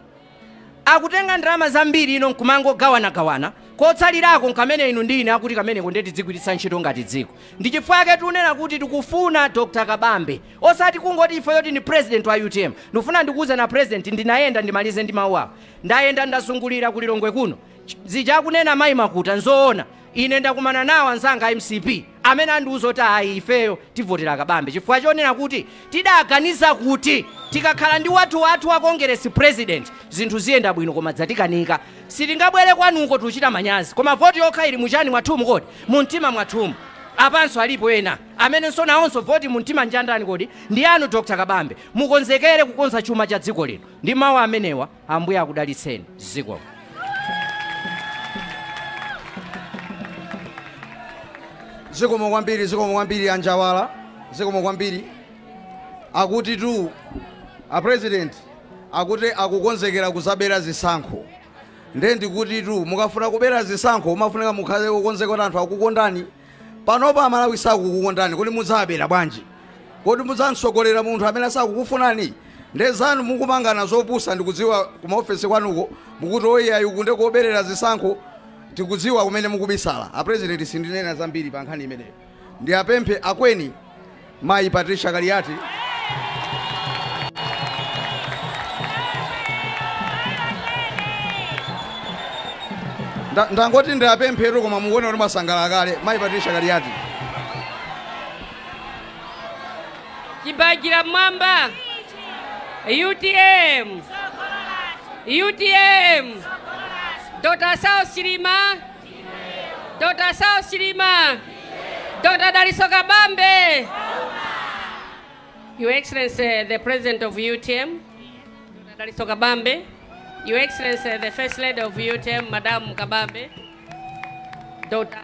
Akutenga ndalama zambiri ino nkumangogawanagawana, kotsalirako nkamene inu ndi ine akuti kameneko ndiye tidzigwiritsa ntchito ngati dziko. Ndi chifukwa chake tikunena kuti tikufuna Dr Kabambe, osati kungoti chifukwa choti ndi president wa UTM. Ndikufuna ndikuwuze na president, ndinayenda, ndimalize ndi mawu awo, ndayenda ndazungulira ku Lilongwe kuno. Zija akunena mayi Makuta nzoona. Ine ndakumana nawo anzanga a MCP amene andiuza kuti ayi, ifeyo tivotera Kabambe chifukwa chonena kuti tidaganiza kuti tikakhala ndi wathu wathu wa Congress president zinthu ziyenda bwino, koma dzatikanika. Sitingabwere kwanuko, tikuchita manyazi, koma voti yokha ili muchani mwathumu kodi, mumtima mwathumu. Apanso alipo ena amenenso nawonso voti mumtima njandani kodi ndi anu. Dr Kabambe, mukonzekere kukonza chuma cha dziko lino. Ndi mawu amenewa, Ambuye akudalitseni. Zikomo. Zikomo kwambiri, zikomo kwambiri anjawala, zikomo kwambiri. Akuti tu a president akuti akukonzekera kuzabera zisankho. Nde ndikuti tu mukafuna kubera zisankho umafunika mukhale kukonzeka kuti anthu akukondani. Panopa Amalawi sakukukondani, kuti mudzabera bwanji? Kodi mudzamtsogolera munthu amene sakukufunani? Nde zanu mukupangana zopusa, ndikudziwa kumaofesi kwanuko mukuti oyiyayi uku nde koberera zisankho, tikudziwa kumene mukubisala. A president, sindinena zambiri pa nkhani imeneyo. Ndiapemphe akweni mayi Patricia Kaliati. Ndangoti ndiapemphetu, koma mukuone kuti mwasangalala kale. Mayi Patricia Kaliati. Chibajira mwamba. UTM, UTM. Dr Saulos Chilima, Dr Saulos Chilima, Dr Dalitso Kabambe. Your Excellency the President of UTM, Dr Dalitso Kabambe, Your Excellency the First Lady of UTM, Madam Kabambe, Dr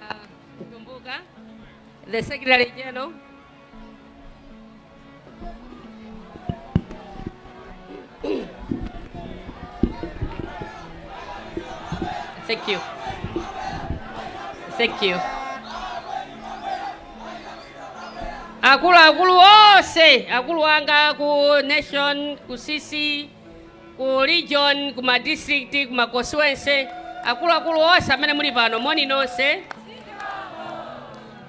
Tumbuka, the Secretary General, Thank you. Thank you. Akuluakulu onse, akulu anga ku nation, ku CC, ku region, ku ma district, ku ma constituency, akuluakulu onse amene muli pano, moni nonse.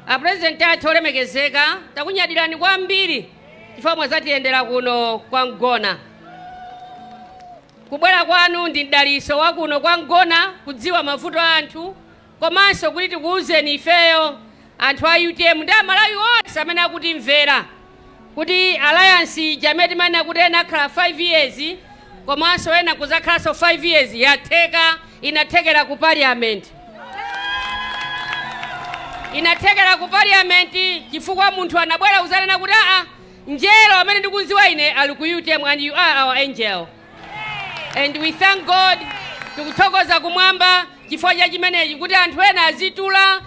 A president athu olemekezeka, takunyadirani kwambiri chifukwa mwazatiyendera kuno kwa Mgona. Kubwera kwanu ndi mdaliso wa kuno kwa Mgona, kudziwa mavuto a anthu, komanso kuti tikuwuzeni ifeyo anthu a UTM ndi Amalawi onse amene akutimvera kuti alliance ija imene timanena kuti ena akhala 5 years komanso ena kuzakhalanso 5 years yatheka. Inathekera ku parliament, inathekera ku parliament chifukwa munthu anabwera kuzanena kuti aa, angelo amene ndikudziwa ine ali ku UTM, and you are our angel and we thank God. Tikuthokoza kumwamba chifukwa cha chimenechi, kuti anthu ena azitula.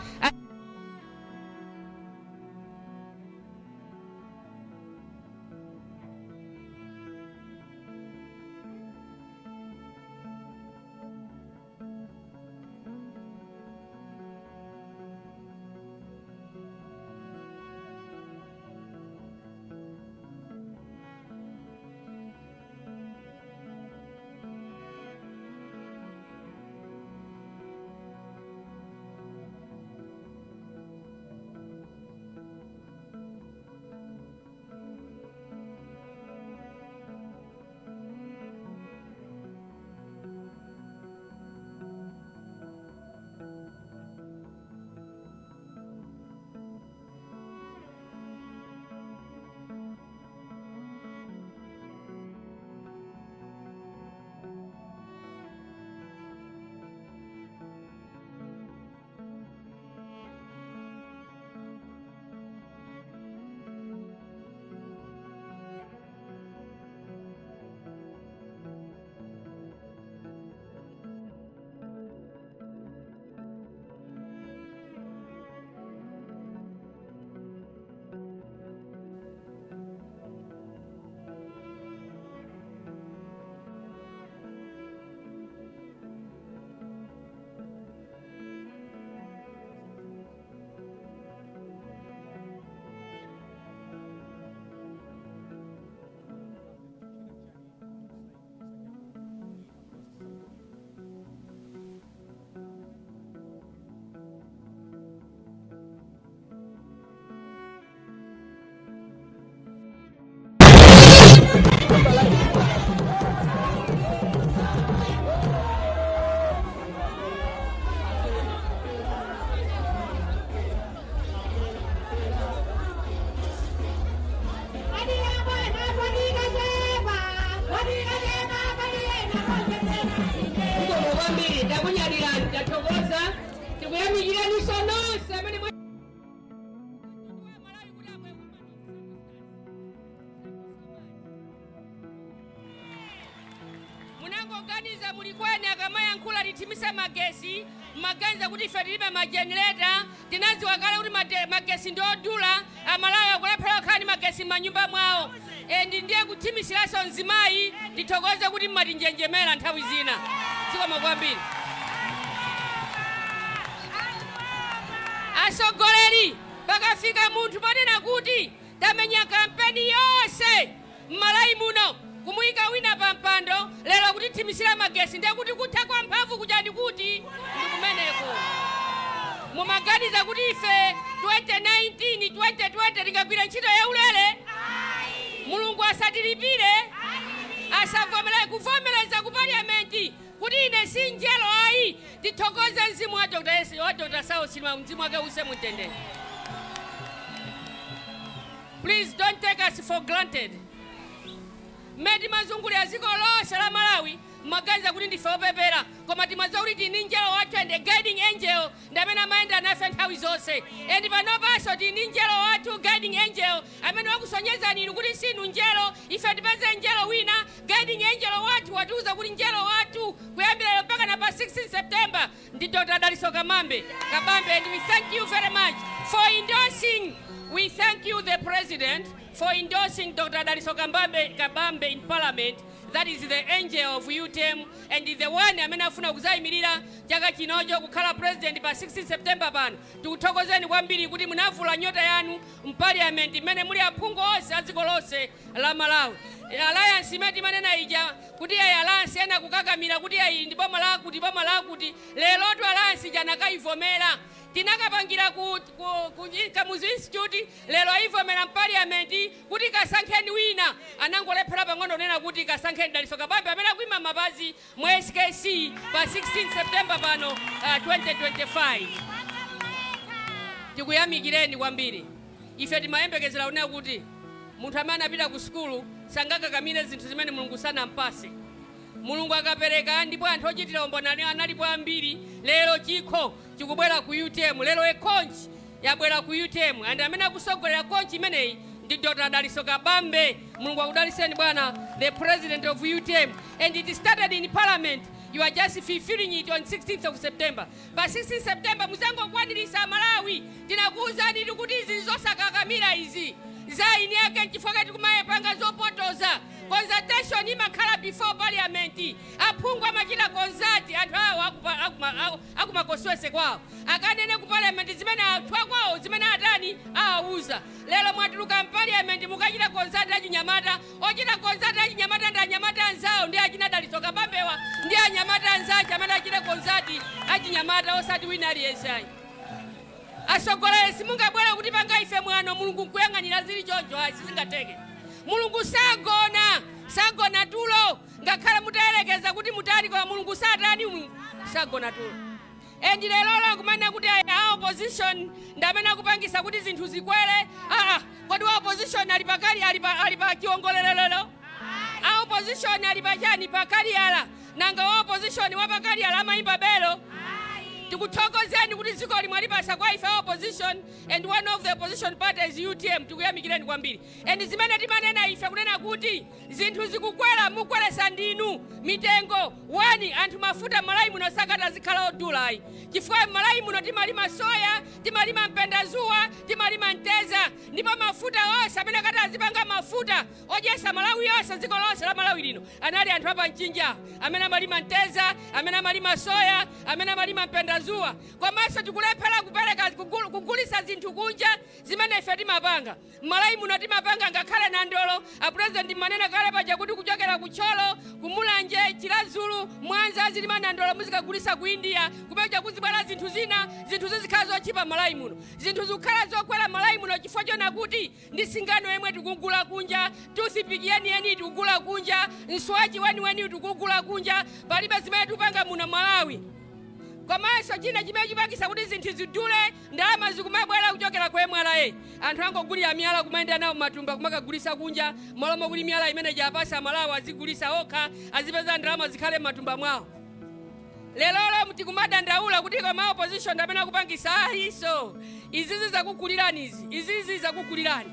Tikuyamikireniso nonse amene munangoganiza muli kweni akamayankhula tithimise magesi, mmaganiza kuti ife tilibe majenereta. Tinadziwa kale kuti magesi ndi odula, Amalawi akulephera kukhala ndi magesi m'manyumba mwawo. And ndiye kuthimisiranso mzimayi, tithokoze kuti mmatinjenjemera nthawi zina. Zikomo kwambiri. Atsogoleri, pakafika munthu ponena kuti tamenya kampeni yonse m'Malawi muno kumuyika wina pa mpando, lero kutithimisira magesi, ndiye kuti kutha kwa mphamvu kuja ndi kuti ndi kumeneko. Mumaganiza kuti ife 2019 2020 tingagwire ntchito yaulere? Mulungu asatilipire, asavomere kuvomereza ku parliament kuti ine si mngelo ayi. Tithokoze mzimu wa Dr. Yesu, wa Dr. Saulos Chilima, mzimu wake uuse mumtendere. Please don't take us for granted. Mmene timazungulira dziko lonse la Malawi, mmaganiza kuti ndife opepera, koma timadziwa kuti tili ndi mngelo wathu and the guiding angel ndi amene amayenda nafe nthawi zonse. And panopanso tili ndi mngelo wathu, guiding angel, amene wakusonyezani inu kuti sinu mngelo. Ife tipeze mngelo wina. Guiding angel wathu watiuza kuti mngelo wathu kuyambira lero mpaka na pa 16 September ndi Dr. Dalitso Kamambe Kabambe, and we thank you very much for endorsing. We thank you, the president, for endorsing Dr. Dalitso Kabambe in parliament. That is the angel of UTM and the one amene afuna kuzayimirira chaka chinocho kukhala president pa 16 September pano. Tikuthokozeni kwambiri kuti munavula nyota yanu mparliament imene muli aphungu onse a dziko lonse la Malawi. Alliance imene timanena ija kuti ayi alliance, ena kukakamira kuti ayi ndi boma lakuti, boma lakuti, lerotu alliance ija anakayivomera. Tinakapangira ku Kamuzu Institute, lero ayivomera mparliament kuti kasankheni wina. Anangolephera pang'ono kunena kuti kasankheni Dalitso Kabambe amene akuima mapazi mwa SKC pa 16 September pano, 2025. Tikuyamikireni kwambiri. Ife timayembekezera kunena kuti munthu amene anapita ku sukulu sangakakamire zinthu zimene Mulungu sanampase. Mulungu akapereka, ndipo anthu ochitira umboni analipo ambiri. Lero chikho chikubwera ku UTM, lero a conch yabwera ku UTM, and amene akusogolera conch imeneyi ndi Dr. Dalitso Kabambe. Mulungu akudalitseni bwana, the president of UTM. And it started in parliament. You are just fulfilling it on 16th of September. Pa 16 September muzangokwanirisa. Malawi, tinakuwuzani kuti izi zosakakamira izi za ini yake, nchifukwa tikumayepanga zopotoza. Consultation imakhala before parliament. Aphungu amachita consult anthu awo akumakoswese kwawo, akanene ku parliament zimene anthu akwawo zimene atani awauza. Lero mwatuluka mparliament, mukachita consult achinyamata. Ochita consult achinyamata ndi anyamata anzawo, ndi achina Dalitso Kabambewa ndi anyamata anzache amene achite consult achinyamata, osati wina aliyense ayi. Atsogoleri, simungabwere kuti panga ife mwano, Mulungu nkuyang'anira zili choncho ayi, sizingatheke. Mulungu sagona, sagona tulo. Ngakhale mutayerekeza kuti mutani, koma Mulungu satani? Mulungu sagona tulo. And lero lakumanena kuti ayi, a opposition ndi amene akupangisa kuti zinthu zikwere. Aa, kodi wa opposition ali pakali, ali pa chiwongolero? A opposition ali pachani? Pakaliyala. Nanga wa opposition wapakaliyala amayimba belo? Tikuthokozeni kuti dziko limwalipasa kwa ife a opposition, and one of the opposition parties, UTM. Tikuyamikireni kwambiri. And zimene timanena ife kunena kuti zinthu zikukwera, mukweresa ndinu mitengo. One, anthu mafuta Malawi muno sakati azikhala odula ayi, chifukwa Malawi muno timalima soya, timalima mpendazuwa, timalima mteza, ndipo mafuta onse amene akati azipanga mafuta odyesa Malawi yonse, dziko lonse la Malawi lino, anali anthu apamchinja amene amalima mteza, amene amalima soya, amene amalima mpendazuwa. Komanso tikulephera kupereka kugulisa zinthu kunja zimene ife timapanga. M'Malawi muno timapanga ngakhale nandolo. Apresident manena kale paja kuti kuchokera ku Thyolo, ku Mulanje, Chiradzulu, Mwanza azilima nandolo, muzikagulisa ku India kumeja, kuzibwera zinthu zina, zinthu zizikhala zotchipa. Malawi muno zinthu zikukhala zokwera Malawi muno chifukwa chona kuti ndi singano yemwe tikugula kunja, toothpick yeniyeni tikugula kunja, mswachi weniweni tikugula kunja. Palibe zimene tikupanga muno Malawi. Komanso china chimene chipangisa kuti zinthu zidule, ndalama zikumabwera kuchokera ku MRA. Anthu angogulira miyala kumayenda nawo matumba kumakagulisa kunja, malo mokuti miyala imene japasa Malawi azigulisa okha, azipeza ndalama zikhale m'matumba mwawo. Lerolo tikumadandaula kuti koma opposition amene akupangisa ayiso, izizi zakukulirani, izi izizi zakukulirani.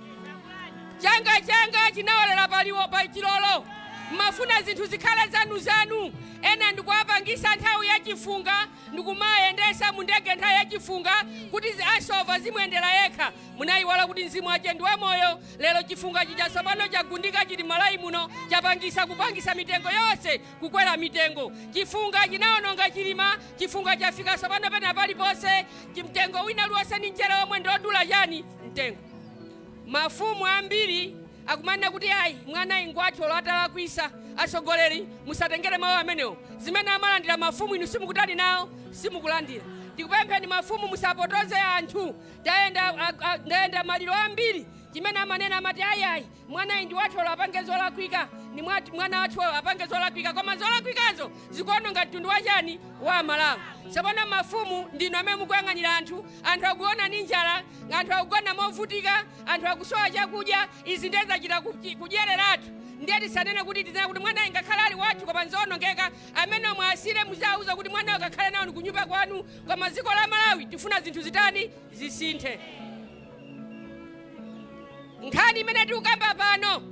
Changa changa chinawolera paliwo pa chilolo. Mmafuna zinthu zikhale zanu zanu. Ena ndikuwapangisa nthawi yachifunga, ndikumayendesa mu ndege nthawi yachifunga kuti asova zimuyendera yekha. Munayiwala kuti mzimu wache ndi wamoyo. Lero chifunga chija tsopano chagundika, chili Malawi muno, chapangisa kupangisa mitengo yonse kukwera mitengo. Chifunga chinawononga Chilima. Chifunga chafika tsopano pena paliponse. Mtengo wina uliwonse ndi mchere omwe ndiodula chani mtengo. Mafumu ambiri akumanena kuti ayi, mwana ingwathu olo atalakwisa. Atsogoleri, musatengere mawu amenewo. Zimene amalandira mafumu inu simukutani nawo, simukulandira. Tikupempheni mafumu, musapotoze anthu. Tayenda ndayenda maliro ambiri. Chimene amanena, amati ayi ayi, mwanayi ndi wathu, olo apange zolakwika ni mwana wathu apange zolakwika, koma zolakwikazo zikuononga mtundu wachani wa Malawi. Tsopano mafumu ndinu amene mukuyang'anira anthu. Anthu akuona ni njala, anthu akugona movutika, anthu akusowa chakudya. Izi ndiye zachita kudyereratu. Ndiye tisanene kuti, tinena kuti mwanayi ngakhale ali wathu koma nzoonongeka. Amene omwe asire muzawuza kuti mwanayo kakhale nawo kunyumba kwanu, koma dziko la Malawi tifuna zinthu zitani, zisinthe. Nkhani imene tikukamba pano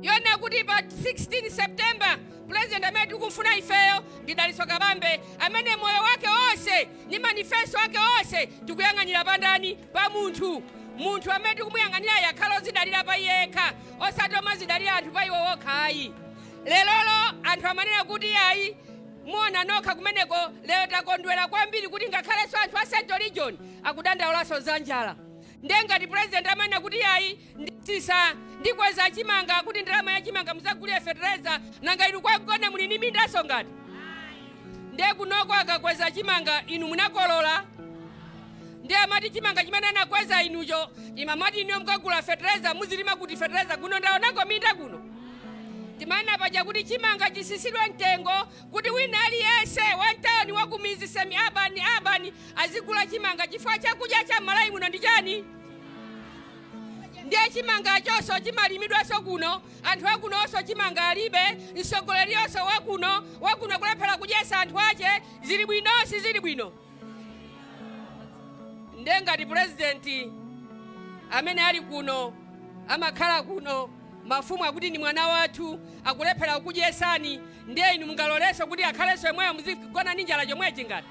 yona kuti pa 16 September president amene tikumfuna ifeyo ndi Dalitso Kabambe, amene moyo wake wonse ndi manifesto ake onse tikuyang'anira pandani, pa munthu. Munthu amene tikumuyang'anira yakhala ozidalira pa iye yekha, osati omazidalira anthu pa iwo wokha ayi. Lerolo anthu amanena kuti ayi, muona nokha kumeneko. Lero takondwera kwambiri kuti ngakhalenso anthu a Central Region akudandaulanso za njala. Ndiye ngati president amanena kuti ayi, nditsitsa, ndikweza chimanga kuti ndalama ya chimanga muzagulire fetereza, nanga inu kwagona muli ndi mindaso ngati? Ndiye kunoko akakweza chimanga, inu munakolola? Ndiye amati chimanga chimene anakweza inucho, imamati inuyo mukagula fetereza, muzilima kuti fetereza kuno? Ndaonako minda kuno. Timanena paja kuti chimanga chisisidwe mtengo kuti wina aliyense wamtawuni, wakumizi, semi urban, urban azigula chimanga, chifukwa chakudya cha Malawi muno ndi chani? Ndiye chimangachonso chimalimidwanso kuno. Anthu akunonso chimanga alibe. Mtsogoleriyonso wakuno wakuno kulephera kudyesa anthu ache. Zili bwino? Sizili bwino. Ndiye ngati purezidenti amene ali kuno, amakhala kuno, mafumu akuti ndi mwana wathu, akulephera kukudyesani, ndiye inu mungalolenso kuti akhalenso yemweyo muzigona ndi njala chomwechi? Ngati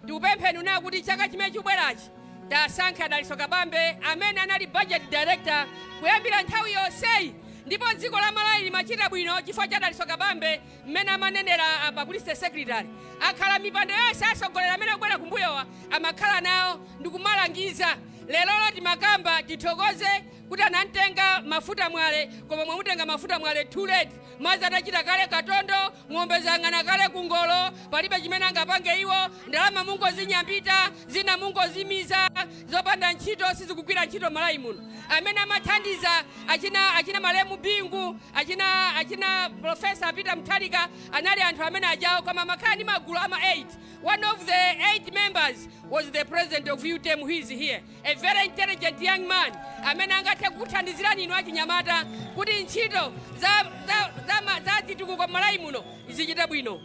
tikupempheni unena kuti chaka chimene chikubwerachi tasankhe Adaliso Kabambe, amene anali budget director kuyambira nthawi yonseyi, ndipo dziko la Malawi limachita bwino chifukwa cha Daliso Kabambe. Mmene amanenera a publicity secretary, akhala mipando yonse, atsogoleri amene akubwera kumbuyowa amakhala nawo ndikumalangiza. Lerolo timakamba, tithokoze kuti anamtenga Mafuta Mwale, koma mwamutenga Mafuta Mwale too late, madzi atachita kale katondo, ng'ombe zang'ana kale kungolo, palibe chimene angapange iwo. Ndalama mungozinyambita, zina mungozimiza, zopanda ntchito, sizikugwira ntchito Malawi muno. Amene amathandiza achina malemu Bingu, achina Professor Peter Mutharika, anali anthu amene ajawo, koma amakhala ndi magulu ama 8. One of the 8 members was the president of UTM who is here, a very intelligent young man amene angathe kukuthandizirani inu achinyamata kuti ntchito za chitukuko m'Malawi muno zichite bwino.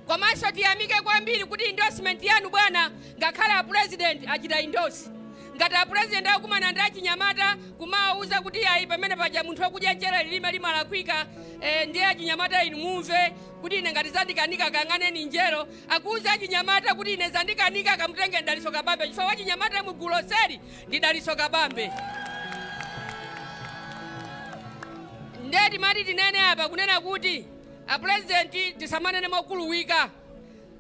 Komanso tiyamike kwambiri kuti endorsement yanu bwana, ngakhale a president achita endorse. Ngati a president akukumana ndi achinyamata kumawuza kuti ayi, pamene paja munthu wakudya mchere lilime limalakwika, ndiye achinyamata inu mumve kuti ine ngati zandikanika kang'aneni njero. Akuuza achinyamata kuti ine zandikanika, kamutenge Daliso Kabambe, chifukwa wachinyamata mugulu lonseli ndi Daliso Kabambe. Ndiye timati tinene apa kunena kuti a president, tisamanene mokuluwika,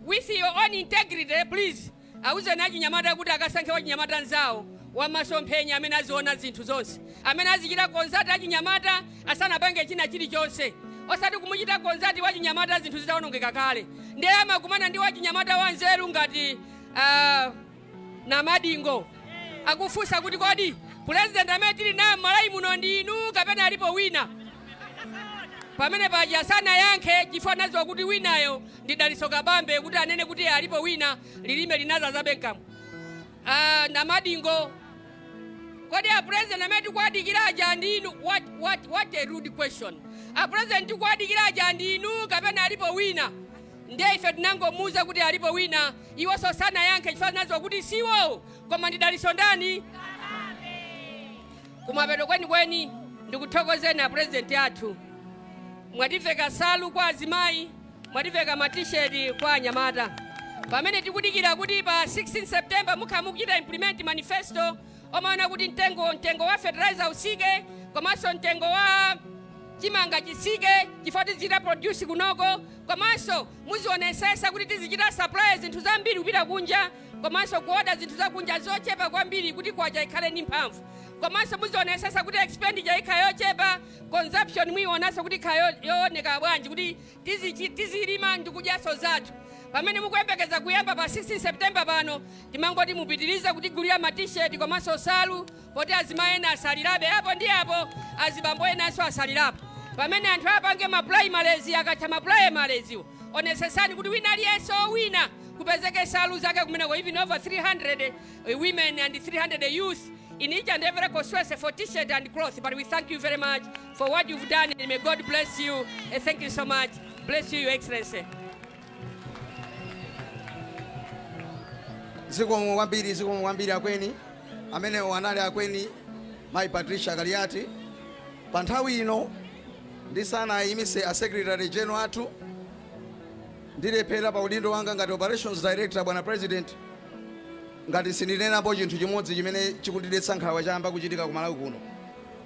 with your own integrity, please awuzeni achinyamata kuti akasankhe wachinyamata nzawo wamasomphenya amene aziona zinthu zonse, amene azichita consult achinyamata asanapange china chilichonse, osati kumuchita consult wachinyamata zinthu zitawonongeka kale. Ndiye amakumana ndi wachinyamata wanzeru ngati Namadingo, akufunsa kuti kodi president amene tili naye m'Malawi muno ndi inu kapena alipo wina? Pamene paja sanayankhe chifukwa anadziwa kuti winayo ndi Daliso Kabambe. Kuti anene kuti alipo wina, lilime linazazabe mkamwa. Namadingo, kodi a president amene tikuwadikira aja ndi inu? What a rude question! A president tikuwadikira aja ndi inu kapena alipo wina? Ndiye ife tinangomuuza kuti alipo wina, iwonso sanayankhe chifukwa anadziwa kuti siwo, koma ndi Dalitso ndani? Kumapeto kwenikweni ndikuthokozeni a president athu, mwativeka salu kwa azimayi, mwativeka ma t-shirt kwa anyamata. Pamene tikudikira kuti pa 16 September mukhala mukuchita implement manifesto omaona kuti mtengo wa fertilizer usike komanso mtengo wa chimanga chisike chifukwa tizichita produce kunoko, komanso muzionesesa kuti tizichita supply zinthu zambiri kupita kunja komanso kuoda zinthu zakunja zochepa kwambiri kuti kwacha ikhale ndi mphamvu, komanso muzionesesa kuti expenditure ikhala yochepa, consumption muyionanso kuti ikhala yooneka bwanji kuti tizilima ndi kudyanso zathu. Pamene mukuyembekeza kuyamba pa 16 September pano, timangoti mupitirize kutigulira ma t-shirt komanso salu poti azimayi ena asalirabe apo ndi apo, azibambo enanso asalirapo. Pamene anthu apange ma primaries, akatha ma primaries wo, onesesani kuti wina aliyense owina kupezeke salu zake kumeneko, even over 300 women and 300 youth in each and every constituency for t-shirt and cloth. But we thank you very much for what you've done, and may God bless you. And thank you so much. Bless you, Your Excellency. Zikomo kwambiri, zikomo kwambiri akweni. Amenewo anali akweni Mayi Patricia Kaliati. Pa nthawi ino ndisanayimise a Secretary General athu, ndilephera pa udindo wanga ngati Operations Director, bwana President, ngati sindinenapo chinthu chimodzi chimene chikundidetsa nkhawa chayamba kuchitika ku Malawi kuno.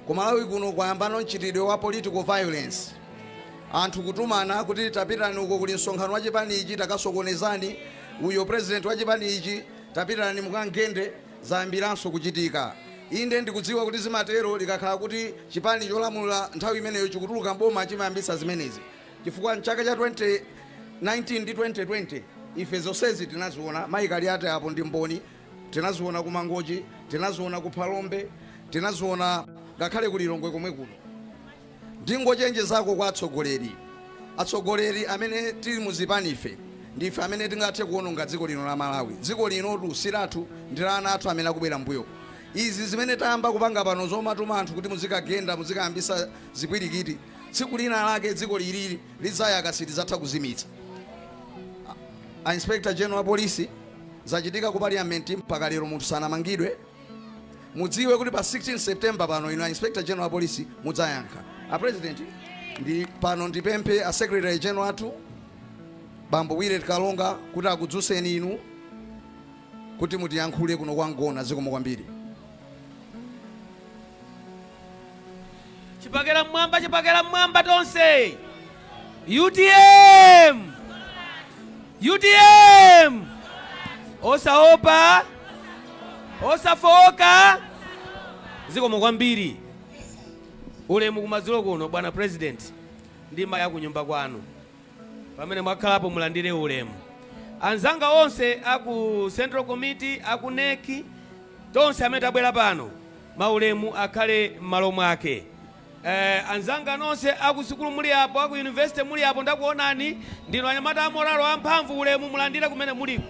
Ku Malawi kuno kwayambano mchitidwe wa political violence, anthu kutumana kuti tapitani uko kuli msonkhano wa chipani ichi, takasokonezani uyo president wa chipani ichi, tapitani mukangende. Zayambiranso kuchitika. Inde, ndikudziwa kuti zimatero likakhala kuti chipani cholamula nthawi imeneyo chikutuluka mboma chimayambitsa zimenezi, chifukwa mchaka cha 2019 ndi 2020 ife zonsezi tinaziona. Mayi Kaliati apo ndi mboni. Tinaziona ku Mangochi, tinaziona ku Phalombe, tinaziona ngakhale ku Lilongwe komwe kuno. Ndingochenjezako kwa atsogoleri, atsogoleri amene tili muzipanife ndife amene tingathe kuononga dziko lino la Malawi. Dziko linotu si lathu, ndi la ana athu amene akubwera mbuyo. Izi zimene tayamba kupanga pano zomatuma anthu kuti muzikagenda, muzikayambisa zipwirikiti, tsiku lina lake dziko lilili lidzayaka, sitidzatha kuzimitsa. A Inspector General wa Polisi, zachitika ku Parliament, mpaka lero munthu sanamangidwe. Mudziwe kuti pa 16 September pano inu a Inspector General wa Polisi mudzayankha. A President, ndi pano ndipemphe a Secretary General athu Bambo Willet Kalonga kuti akudzuseni inu kuti mutiyankhule kuno kwa Ngona. Zikomo kwambiri. Chipakera mmwamba, chipakera mmwamba tonse! UTM! UTM! Osaopa, osafowoka. Zikomo kwambiri. Ulemu kumadzulo kuno, bwana President ndi mayi akunyumba kwanu pamene mwakhalapo, mulandire ulemu. Anzanga onse aku Central Committee, aku NEC, tonse amene tabwera pano, maulemu akhale m'malo mwake. Anzanga nonse akusukulu muli apo, aku university muli apo, ndakuonani, ndinu anyamata amoralo amphamvu, ulemu mulandire kumene muliko.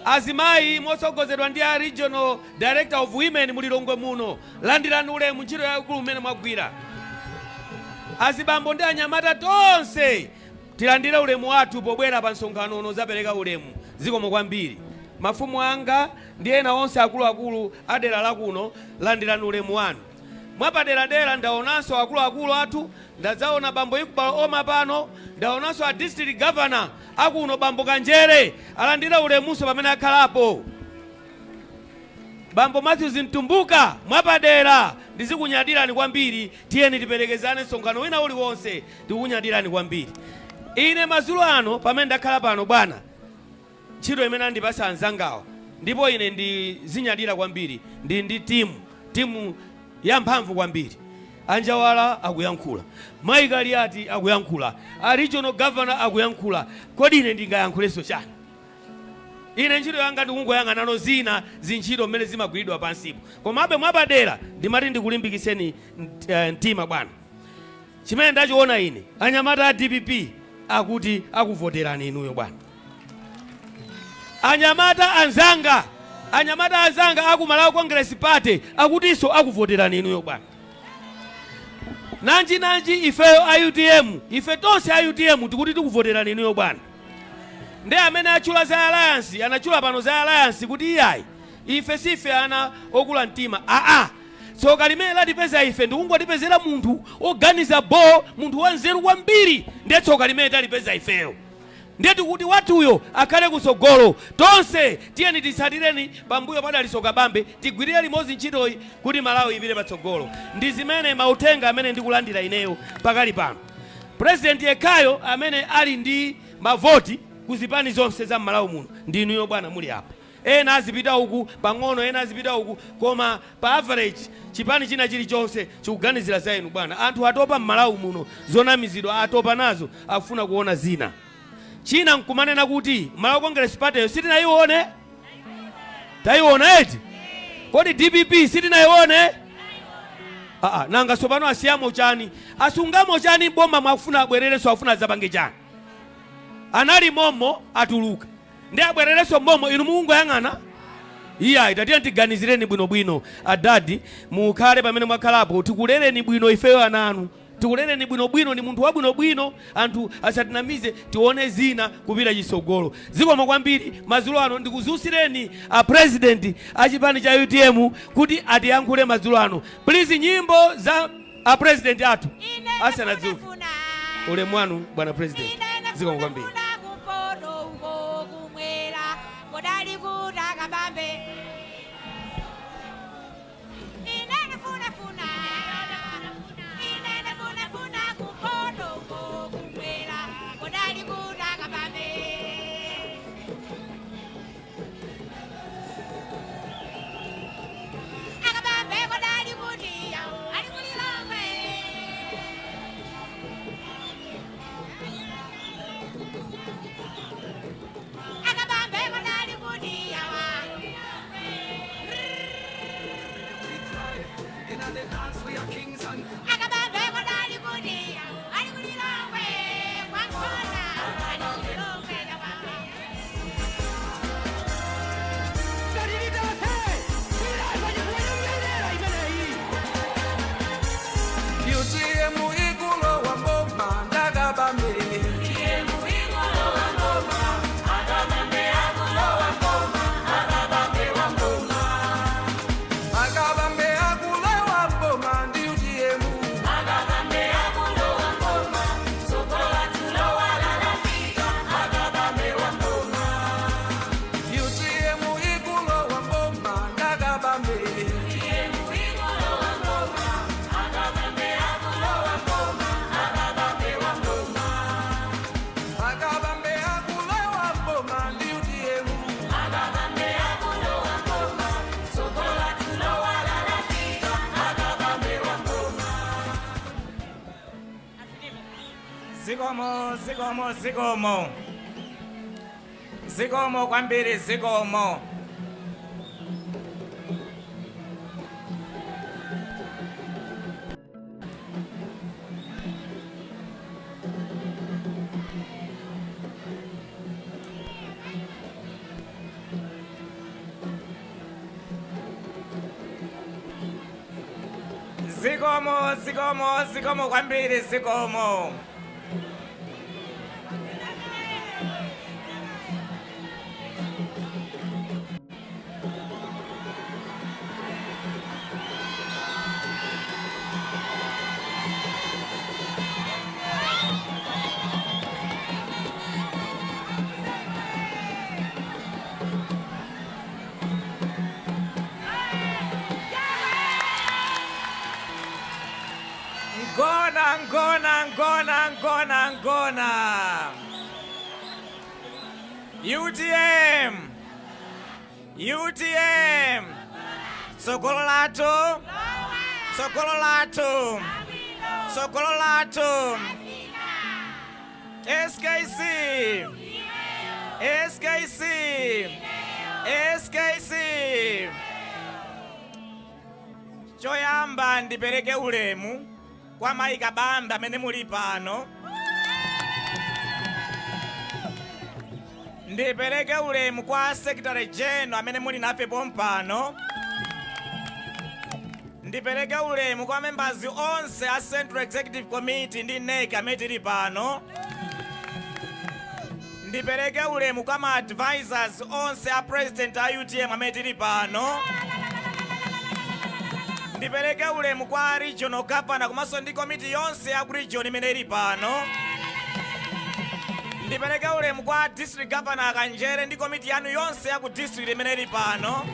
Azimayi motsogozedwa ndi a Regional Director of Women mu Lilongwe muno, landirani ulemu, ntchito yaikulu mmene mwagwira. Azibambo ndi anyamata tonse tilandire ulemu wathu pobwera pa msonkhano uno zapereka ulemu. Zikomo kwambiri. Mafumu anga ndi ena onse akuluakulu a dera lakuno, landirani ulemu wanu. Mwapaderadera ndaonanso akuluakulu athu, ndadzaona bambo Iqbal Omar pano, ndaonanso a District Governor akuno bambo Kanjere, alandire ulemunso pamene akhalapo. Bambo Matthews Mtumbuka, mwapadera ndizikunyadirani kwambiri, tiyeni tiperekezane msonkhano wina uliwonse, tikukunyadirani kwambiri. Ine madzulo ano pamene ndakhala pano bwana, ntchito imene andipasa anzangawa, ndipo ine ndizinyadira kwambiri, ndi ndi timu yamphamvu kwambiri. Anjawala akuyankhula, Mayi Kaliati akuyankhula, a Regional Governor akuyankhula, kodi ine ndingayankhulenso chani? Ine ntchito yanga ndikungoyang'anano zina zintchito mmene zimagwiridwa pansipo. Komabe mwapadera ndimati ndikulimbikitseni mtima bwana. Chimene ndachiona ine, anyamata a dpp akuti akuvoterani inuyo bwana. Anyamata anzanga, anyamata anzanga aku Malawi Congress Party akutinso akuvoterani inuyo bwana. Nanji nanji ifeyo a UTM, ife tonse a UTM tikuti tikuvoterani inuyo bwana. Ndi amene atchula za alliance, anatchula pano za alliance kuti iyayi, ife sife ana okula mtima. Aa, tsoka limene latipeza ife ndikungotipezera munthu oganiza bo, munthu wanzeru kwambiri, ndiye tsoka limene talipeza ifeyo. Ndiye tikuti wathuyo akhale kutsogolo. Tonse tiyeni titsatireni pambuyo pa Dalitso Kabambe, tigwirire limodzi ntchitoyi kuti Malawi ipite patsogolo. Ndi zimene mauthenga amene ndikulandira ineyo pakali pano. President yekhayo amene ali ndi mavoti ku zipani zonse za m'Malawi muno ndi inuyo bwana muli apa. Ena azipita uku pang'ono, ena azipita uku, koma pa average chipani china chilichonse chikuganizira za inu bwana. Anthu atopa m'Malawi muno, zonamizidwa atopa nazo, akufuna kuona zina. China nkumanena kuti Malawi Congress Party yo sitinayione? Tayiona eti? Kodi DPP sitinayione? Aa, nanga tsopano asiyamo chani? Asungamo chani boma mwakufuna abwererenso, afuna adzapange chani? Anali momo, atuluka, ndi abwererenso momo, inu mukungoyang'ana? Iyayi, tatiye tiganizireni bwinobwino. Adadi, mukhale pamene mwakhalapo, tikulereni bwino ifeyo ana anu, tikulereni bwinobwino, ni munthu wabwinobwino. Anthu asatinamize, tione zina kupita chitsogolo. Zikomo kwambiri. Madzulo ano ndikuzusireni a president a chipani cha UTM kuti atiyankhule madzulo ano. Please, nyimbo za a president athu asanadzuke. Ulemu wanu bwana president, zikomo kwambiri. Kumpoto uko, kumwera kodali kuti Akabambe. Ine ndifunafuna, ine ndifunafuna kumpoto uko, kumwera kodali kuti Akabambe. Akabambe kodali kuti yawo ali kuLilongwe. Akabambe kodali kuti yawa. Akabambe kodali kuti yawo ali kuLilongwe kwankona, ali kuLilongwe yawa. UTM ikulowa mboma ndakabambe. UTM ikulowa mboma, Akabambe akulowa mboma, Akabambe wa mboma. Akabambe akulowa mboma ndi UTM. Akabambe akulowa mboma, sokola tulowa lalafika, Akabambe wa mboma. UTM ikulowa mboma ndakabambe. UTM ikulowa mboma, Akabambe akulowa mboma, Akabambe wa mboma. Akabambe akulowa mboma ndi UTM. Akabambe akulowa mboma, sokola tulowa lalafika, Akabambe wa mboma. Zikomo, zikomo, zikomo, zikomo kwambiri, zikomo. Zikomo, zikomo, zikomo kwambiri, zikomo. Ngona, ngona, ngona, ngona, ngona. UTM, UTM, sogolo lathu, sogolo lathu, sogolo lathu. SKC, SKC, SKC. Choyamba ndipereke ulemu kwa mayi Kabambe amene muli pano. Ndipereke ulemu kwa Secretary General amene muli nafe pompano. Ndipereke ulemu kwa members onse a Central Executive Committee ndi NEC amene tili pano. Ndipereke ulemu kwa ma advisors onse a president a UTM amene tili pano. Ndipereke ulemu kwa regional governor komanso ndi komiti yonse ya ku region imene ili pano. Ndipereke ulemu kwa district governor Akanjere ndi komiti yanu yonse ya ku district imene ili pano.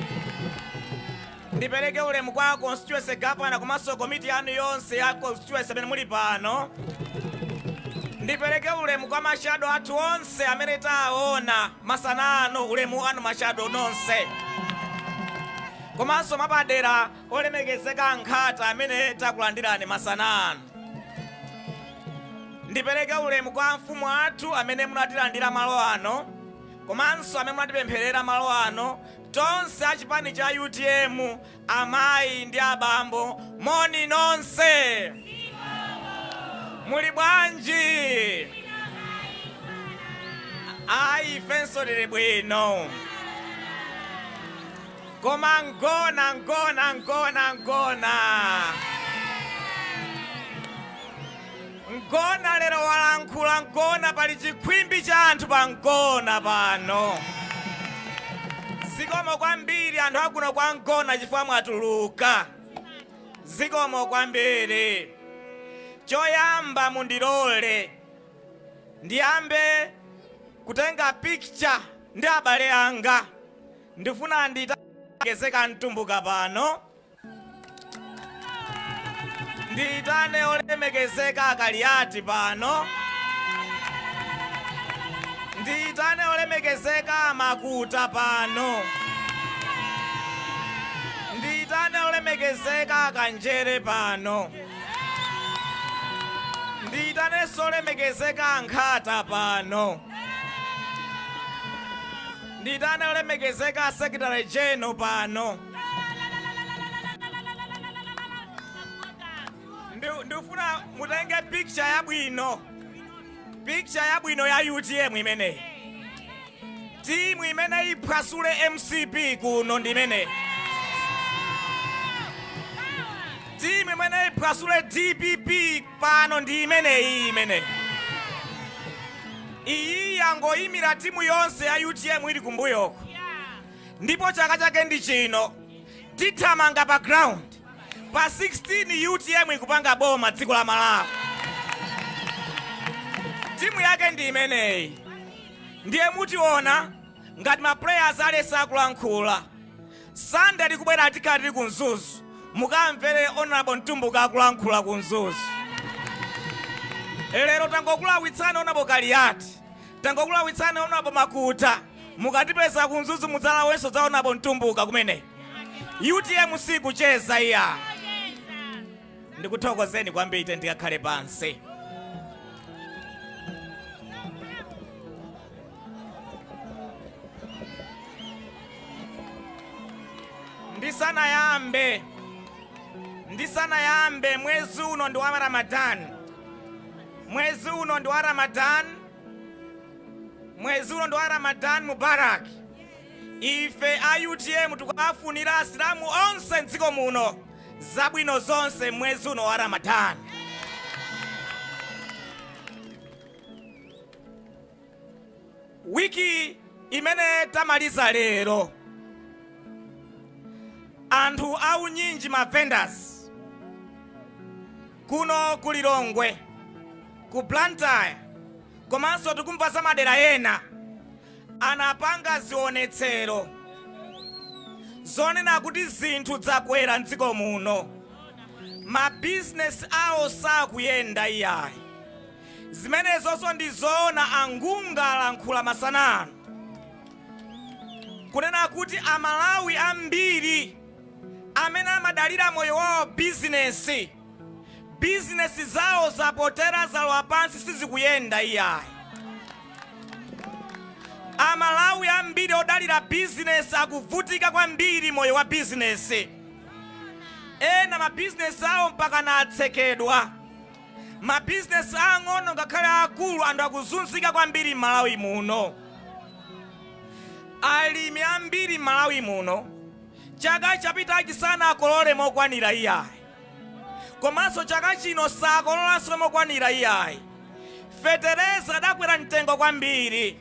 Ndipereke ulemu kwa constituency governor komanso komiti yanu yonse ya constituency amene muli pano. Ndipereke ulemu kwa ma shadow athu onse amene taona masana ano. Ulemu anu ma shadow nonse, komanso mwapadera olemekezeka Nkhata amene takulandirani masana ano. Ndipereke ulemu kwa mfumu athu amene munatilandira malo ano, komanso amene munatipempherera malo ano. Tonse achipani cha UTM, amayi ndi abambo, moni nonse, muli bwanji? Ayi, ifenso tili bwino, koma ngona ngona ngona ngona ngona lero walankhula ngona. Pali chikhwimbi cha anthu pa Ngona pano. Zikomo kwambiri anthu akuno kwa Ngona chifukwa mwatuluka. Zikomo kwambiri. Choyamba mundilole ndiyambe kutenga picture ndi abale anga. Ndifuna nditalemekezeka Mtumbuka pano, ndiyitane olemekezeka Akaliati pano, ndiyitane olemekezeka Makuta pano, ndiyitane olemekezeka Akanjere pano, ndiyitanenso olemekezeka Nkhata pano, ndiyitane olemekezeka Secretary General pano. Ndifuna mutenge picture yabwino, picture yabwino ya UTM imeneyi. Timu imene iphwasule MCP kuno ndi imeneyi. Timu imene iphwasule DPP pano ndi imeneyi. Imeneyi iyi yangoyimira timu yonse ya UTM ili kumbuyoko, ndipo chaka chake ndi chino. Tithamanga pa ground pa 16. UTM ikupanga boma dziko la Malawi. Timu yake ndi imeneyi. Ndiye mutiona ngati ma players alesa akulankhula. Sunday likubwera tikhala tili ku Mzuzu. Mukamvere Honorable Mtumbuka akulankhula ku Mzuzu. Lero tangokulawitsani Honorable Kaliati, tangokulawitsani Honorable Makuta. Mukatipeza ku Mzuzu mudzalawenso za Honorable Mtumbuka kumene. UTM sikucheza iya. Ndikuthokozeni kwambiri, ndikakhale pansi. Ndisanayambe, mwezi uno ndi wa Ramadan. Mwezi uno ndi wa Ramadan. Mwezi uno ndi wa Ramadan Mubarak. Ife a UTM tikuwafunira Asilamu onse mdziko muno zabwino zonse mwezi uno wa Ramadan. Wiki imene tamaliza lero, anthu aunyinji, ma vendors kuno ku Lilongwe, ku Blantyre, komanso tikumva za madera ena, anapanga zionetsero zonena kuti zinthu zakwera mdziko muno, mabizinesi awo sakuyenda iyayi. Zimenezonso ndi zoona. Angunga alankhula masana ano kunena kuti Amalawi ambiri amene amadalira moyo wawo bizinesi, bizinesi zawo zapotera, zalowa pansi, sizikuyenda iyayi. Amalawi ambiri odalira bizinesi akuvutika kwambiri moyo wa bizinesi. Ena mabizinesi awo mpaka natsekedwa, mabizinesi ang'ono ngakhale akulu. Anthu akuzunzika kwambiri m'Malawi muno. Alimi ambiri m'Malawi muno chaka chapitachi sanakolole mokwanira iyayi, komanso chaka chino sakololanso mokwanira iyayi. Fetereza adakwera mtengo kwambiri.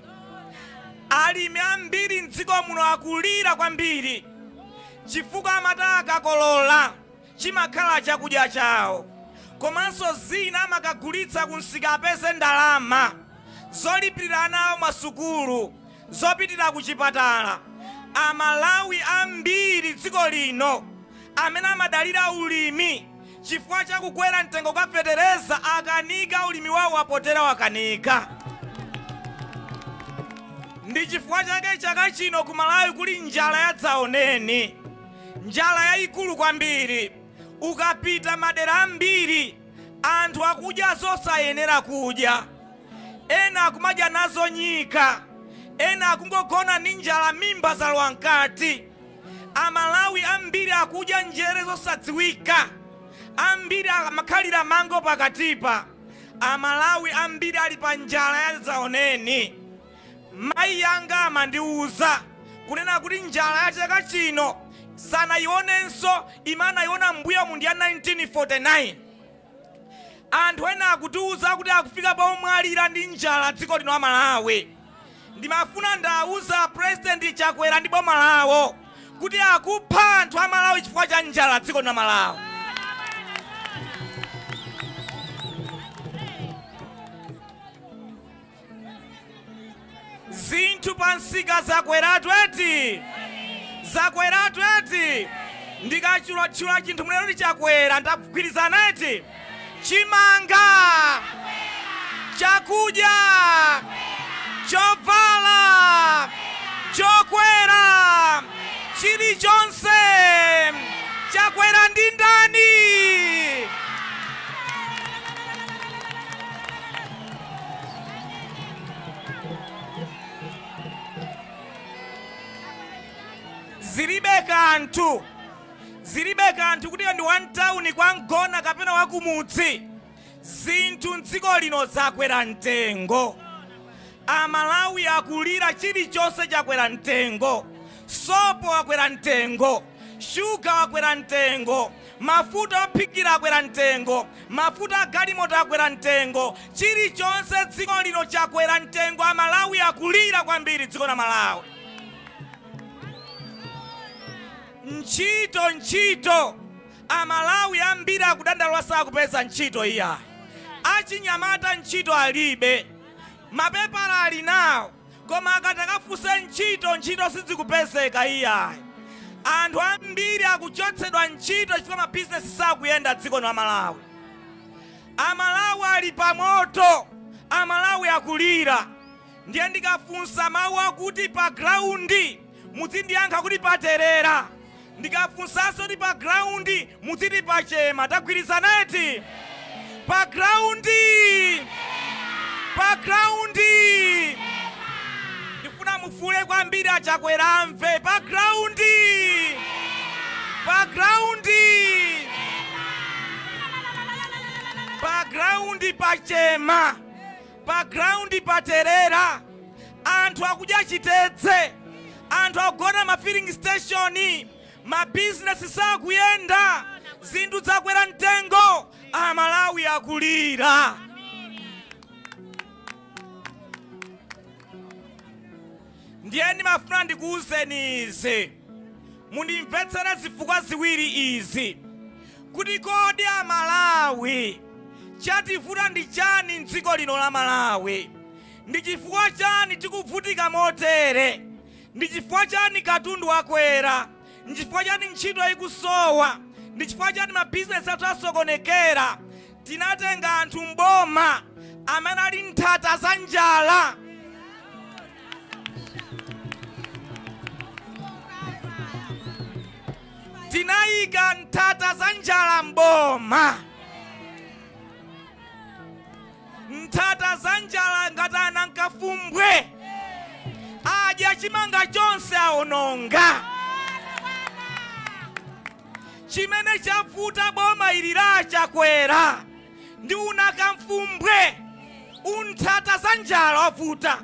Alimi ambiri mdziko muno akulira kwambiri chifukwa amati akakolola chimakhala chakudya chawo, komanso zina amakagulitsa kumsika apeze ndalama zolipirira ana awo masukulu, zopitira kuchipatala. Amalawi ambiri dziko lino amene amadalira ulimi, chifukwa cha kukwera mtengo kwa fetereza akanika ulimi wawo wapotera wakanika. Ndi chifukwa chake chaka chino ku Malawi kuli njala yadzaoneni, njala yayikulu kwambiri. Ukapita madera ambiri anthu akudya zosayenera kudya, ena akumadya nazo nyika, ena akungogona ndi njala, mimba zalowa mkati. Amalawi ambiri akudya njere zosadziwika, ambiri amakhalira mango pakatipa. Amalawi ambiri ali pa njala yadzaoneni. Mayi anga amandiuza kunena kuti njala ya chaka chino sanayionenso, imene anayiona m'mbuyomu ndi ya 1949. Anthu ena akutiuza kuti akufika pomwalira ndi njala dziko lino la Malawi. Ndimafuna ndiwauze a President Chakwera ndi boma lawo kuti akupha anthu a Malawi chifukwa cha njala dziko lino la Malawi. Zinthu pa msika zakweratu eti? Zakweratu eti? Ndikatchula chinthu munene kuti chakwera, tagwirizana eti? Chimanga, chakudya, chovala, chokwera, chilichonse chakwera ndi ndani? Zilibe kanthu, zilibe kanthu kuti ndi wa mtauni kwa mgona kapena wakumudzi, zinthu mdziko lino zakwera mtengo. Amalawi akulira, chilichonse chakwera mtengo. Sopo wakwera mtengo, shuga wakwera mtengo, mafuta ophikira akwera mtengo, mafuta a galimoto akwera mtengo, chilichonse dziko lino chakwera mtengo. Amalawi akulira kwambiri dziko la Malawi. Ntchito, ntchito, Amalawi ambiri akudandaula sakupeza ntchito iyayi. Achinyamata ntchito alibe, mapepala ali nawo koma akati akafunse ntchito, ntchito sizikupezeka iyayi. Anthu ambiri akuchotsedwa ntchito chifukwa mabizinesi sakuyenda dziko la Malawi. Amalawi ali pamoto, Amalawi akulira. Ndiye ndikafunsa mawu akuti pa ground, muzindiyankha kuti paterera. Ndikafunsanso kuti pa ground, muziti pachema. Tagwirizana eti? Pa ground! Pa ground! Ndifuna mufuule kwambiri a Chakwera amve. Pa ground! Pa ground! Pa ground pachema. Pa ground paterera. Anthu akudya chitedze. Anthu akugona ma filling station. Ma business sakuyenda. Zinthu zakwera mtengo. Amalawi akulira. Ndiye ndimafuna ndikuuzeni izi. Mundimvetsere zifukwa ziwiri izi. Kuti kodi a Malawi chativuta ndi chani mdziko lino la Malawi? Ndi chifukwa chani tikuvutika motere? Ndi chifukwa chani katundu wakwera? Ndi chifukwa chani ntchito ikusowa? Ndi chifukwa chani ma business athu asokonekera? Tinatenga anthu m'boma amene ali nthata za njala. Tinayika nthata za njala m'boma. Nthata za njala ngati anankafumbwe adya chimanga chonse aononga. Chimene chavuta boma ili la Chakwera ndi unakamfumbwe, unthata za njala wavuta,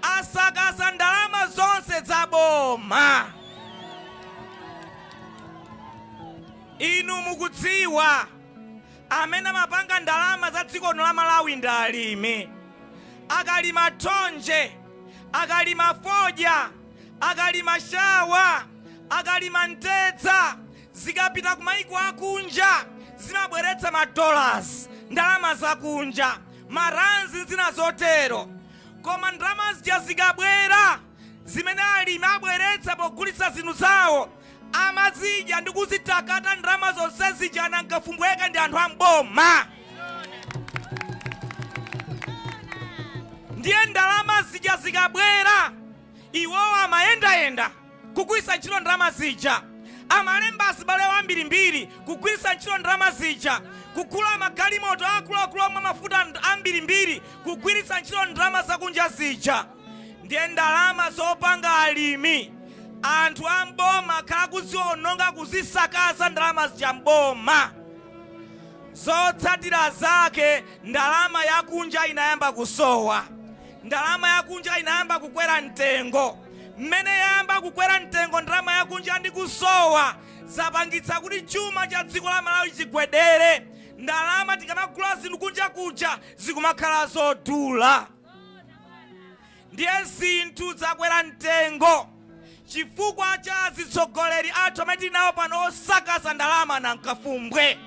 asakaza ndalama zonse za boma. Inu mukudziwa amene amapanga ndalama za dziko lino la Malawi ndi alimi. Akalima thonje, Akalima fodya, akalima shawa, akalima mtedza, zikapita ku maiko akunja zimabweretsa ma dollars, ndalama zakunja, ma rands ndi zina zotero. Koma ndalama zija zikabwera, zimene alimi abweretsa pogulitsa zinthu zawo, amazidya ndi kuzitakata ndalama zonse zija anankafumbweka ndi anthu a m'boma. Ndiye ndalama zija zikabwera, iwowo amayendayenda kugwiritsa ntchito ndalama zija, amalemba azibale awo ambirimbiri kugwiritsa ntchito ndalama zija, kugula magalimoto akuluakulu omwa mafuta ambirimbiri kugwiritsa ntchito ndalama zakunja zija. Ndiye ndalama zopanga alimi, anthu a m'boma akhala akuziononga, kuzisakaza ndalama zija m'boma. Zotsatira zake ndalama yakunja inayamba kusowa. Ndalama yakunja inayamba kukwera mtengo. Mmene yayamba kukwera mtengo ndalama yakunja ndi kusowa, zapangitsa kuti chuma cha dziko la Malawi chigwedere. Ndalama tikamagula zinthu kunja kuja zikumakhala zodula. Ndiye zinthu zakwera mtengo chifukwa cha azitsogoleri athu amene tili nawo pano osakaza ndalama nankafumbwe.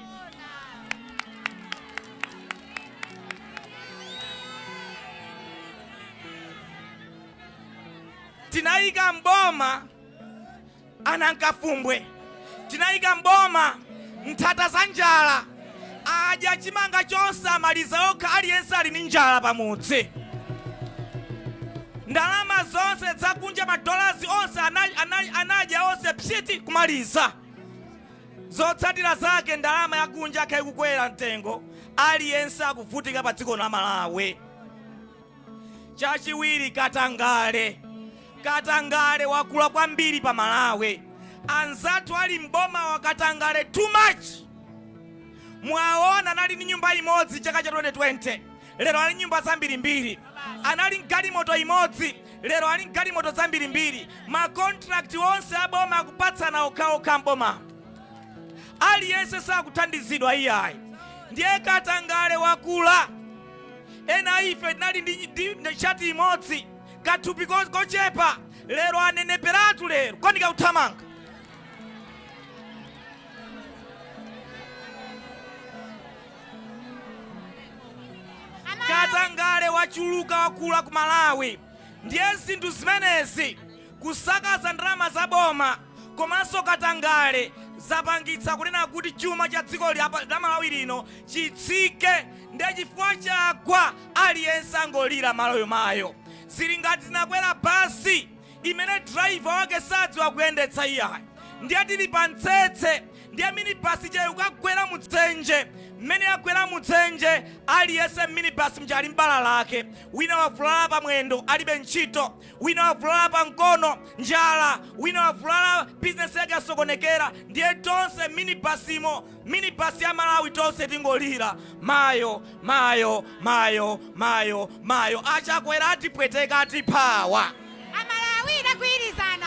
Tinayika m'boma anankafumbwe, tinayika m'boma nthata za njala, adya chimanga chonse amaliza okha, aliyense ali ndi njala pamudzi. Ndalama zonse zakunja, ma dollars onse anadya onse psiti kumaliza. Zotsatira zake ndalama yakunja yakhala ikukwera mtengo, aliyense akuvutika pa dziko la Malawi. Chachiwiri, katangale. Katangale wakula kwambiri pa Malawi. Anzathu ali m'bomawa katangale too much. Mwaona anali ndi nyumba imodzi chaka cha 2020, lero ali nyumba zambirimbiri. Anali m'galimoto imodzi, lero ali m'galimoto zambirimbiri. Ma contract onse a boma akupatsana okhaokha m'boma. Aliyense sakuthandizidwa iyayi. Ndiye katangale wakula. Ena ife tinali ndi shati imodzi, kathupi kochepa, lero aneneperatu lero, konika kuthamanga. Katangale wachuluka, wakula ku Malawi. Ndiye zinthu zimenezi, kusakaza ndalama za boma komanso katangale, zapangitsa kunena kuti chuma cha dziko la Malawi lino chitsike. Ndiye chifukwa chagwa, aliyense angolira mayo mayo. Zili ngati tinakwera basi imene driver wake sadziwa kuyendetsa iyayi. Ndiye tili pa mtsetse, ndiye minibus ija ikukagwera mudzenje. Mmene yagwera mudzenje, aliyense mminibus muja ali m'bala lake. Wina wavulala pa mwendo, alibe ntchito. Wina wavulala pa mkono, njala. Wina wavulala, bizinesi yake yasokonekera. Ndiye tonse mminibusimo, minibus ya Malawi, tonse tingolira mayo mayo mayo mayo mayo. Achakwera atipweteka, atiphawa. Amalawi tagwirizana,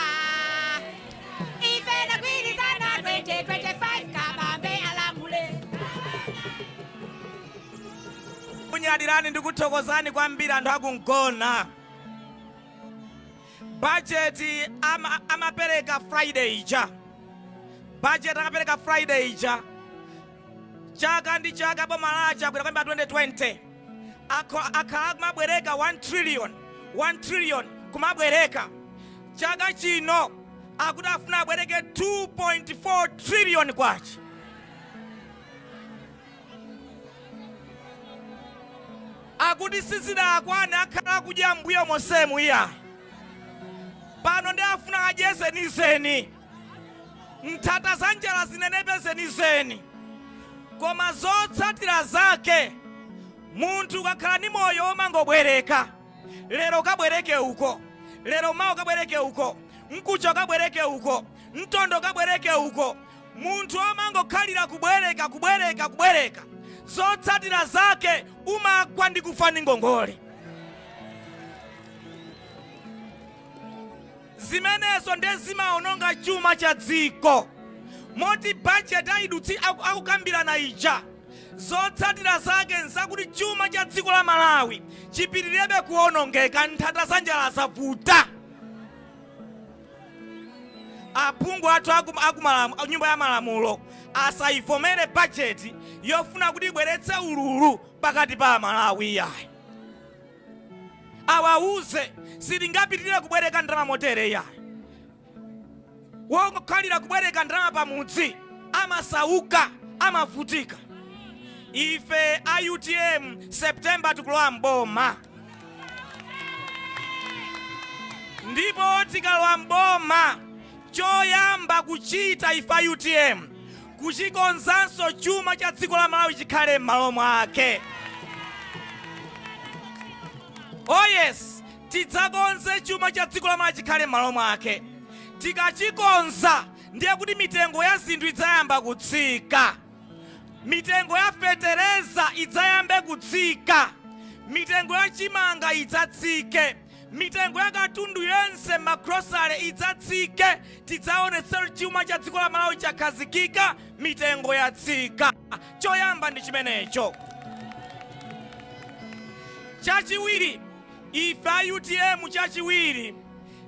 ife tagwirizana, 2025 Kabambe alamule. Kunyadirani ndi kuthokozani kwambiri anthu akungona. Bajeti amapereka Friday ija, budget akapereka Friday ija, chaka ndi chaka boma la Chakwera kuyambira 2020 akhala akumabwereka 1 trillion, 1 trillion kumabwereka. Chaka chino akuti afuna abwereke 2.4 trillion kwacha. Akuti sizidakwane, akhala akudya mbuyo monsemu iyayi, pano ndi afuna adye zenizeni, nthata za njala zinenepe zenizeni. Koma zotsatira zake, munthu ukakhala ndi moyo womangobwereka, lero ukabwereke uko, lero mawa ukabwereke uko, mkucha ukabwereke uko, mtondo ukabwereke uko, munthu womangokhalira kubwereka, kubwereka, kubwereka, zotsatira zake umagwa ndi kufa ndi ngongole. Zimenezo ndiye zimaononga chuma cha dziko. Moti budget ayidutsi akukambirana ija, Zotsatira zake nzakuti chuma cha dziko la Malawi chipitirebe kuonongeka, nthata za njala zavuta. Aphungu athu aku nyumba ya malamulo asayivomere bajeti yofuna kuti ibweretse ululu pakati pa Amalawi iyayi. Awauze sitingapitirire kubwereka ndalama motere iyayi. Wokhalira kubwereka ndalama pamudzi amasauka, amavutika. Ife a utm September tikulowa m'boma ndipo tikalowa m'boma choyamba kuchita ife a utm kuchikonzanso chuma cha dziko la Malawi chikhale m'malo mwake. Oh yes, tidzakonze chuma cha dziko la Malawi chikhale m'malo mwake. Tikachikonza ndiye kuti mitengo ya zinthu idzayamba kutsika. Mitengo ya fetereza idzayambe kutsika. Mitengo ya chimanga idzatsike. Mitengo ya katundu yense m'magrosale idzatsike. Tidzaonetsetsa kuti chuma cha dziko la Malawi chakhazikika, mitengo yatsika. Choyamba ndi chimenecho. Chachiwiri, ife a utm chachiwiri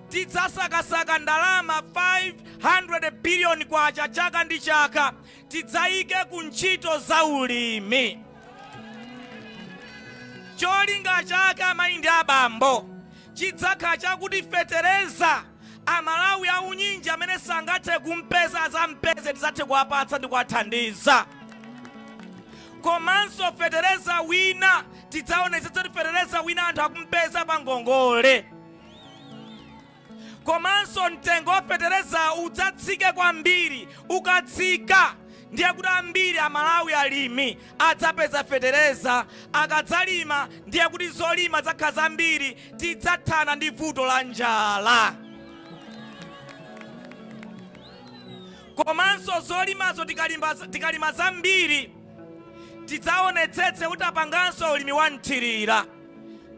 tidzasakasaka ndalama 500 billion kwacha chaka ndi chaka tidzayike ku ntchito za ulimi. Cholinga chake amayi ndi abambo chidzakhala chakuti fetereza Amalawi aunyinji amene sangathe kumpeza adzampeze, tidzathe kuwapatsa ndi kuwathandiza. Komanso fetereza wina tidzaonetsetsa kuti fetereza wina anthu akumpeza pa ngongole. Komanso mtengo wa fetereza udzatsike kwambiri. Ukatsika ndiye kuti ambiri Amalawi alimi adzapeza fetereza. Akadzalima ndiye kuti zolima zidzakhala zambiri, tidzathana ndi vuto la njala. Komanso zolimazo tikalima zambiri tidzaonetsetse kuti tapanganso ulimi wa mthirira.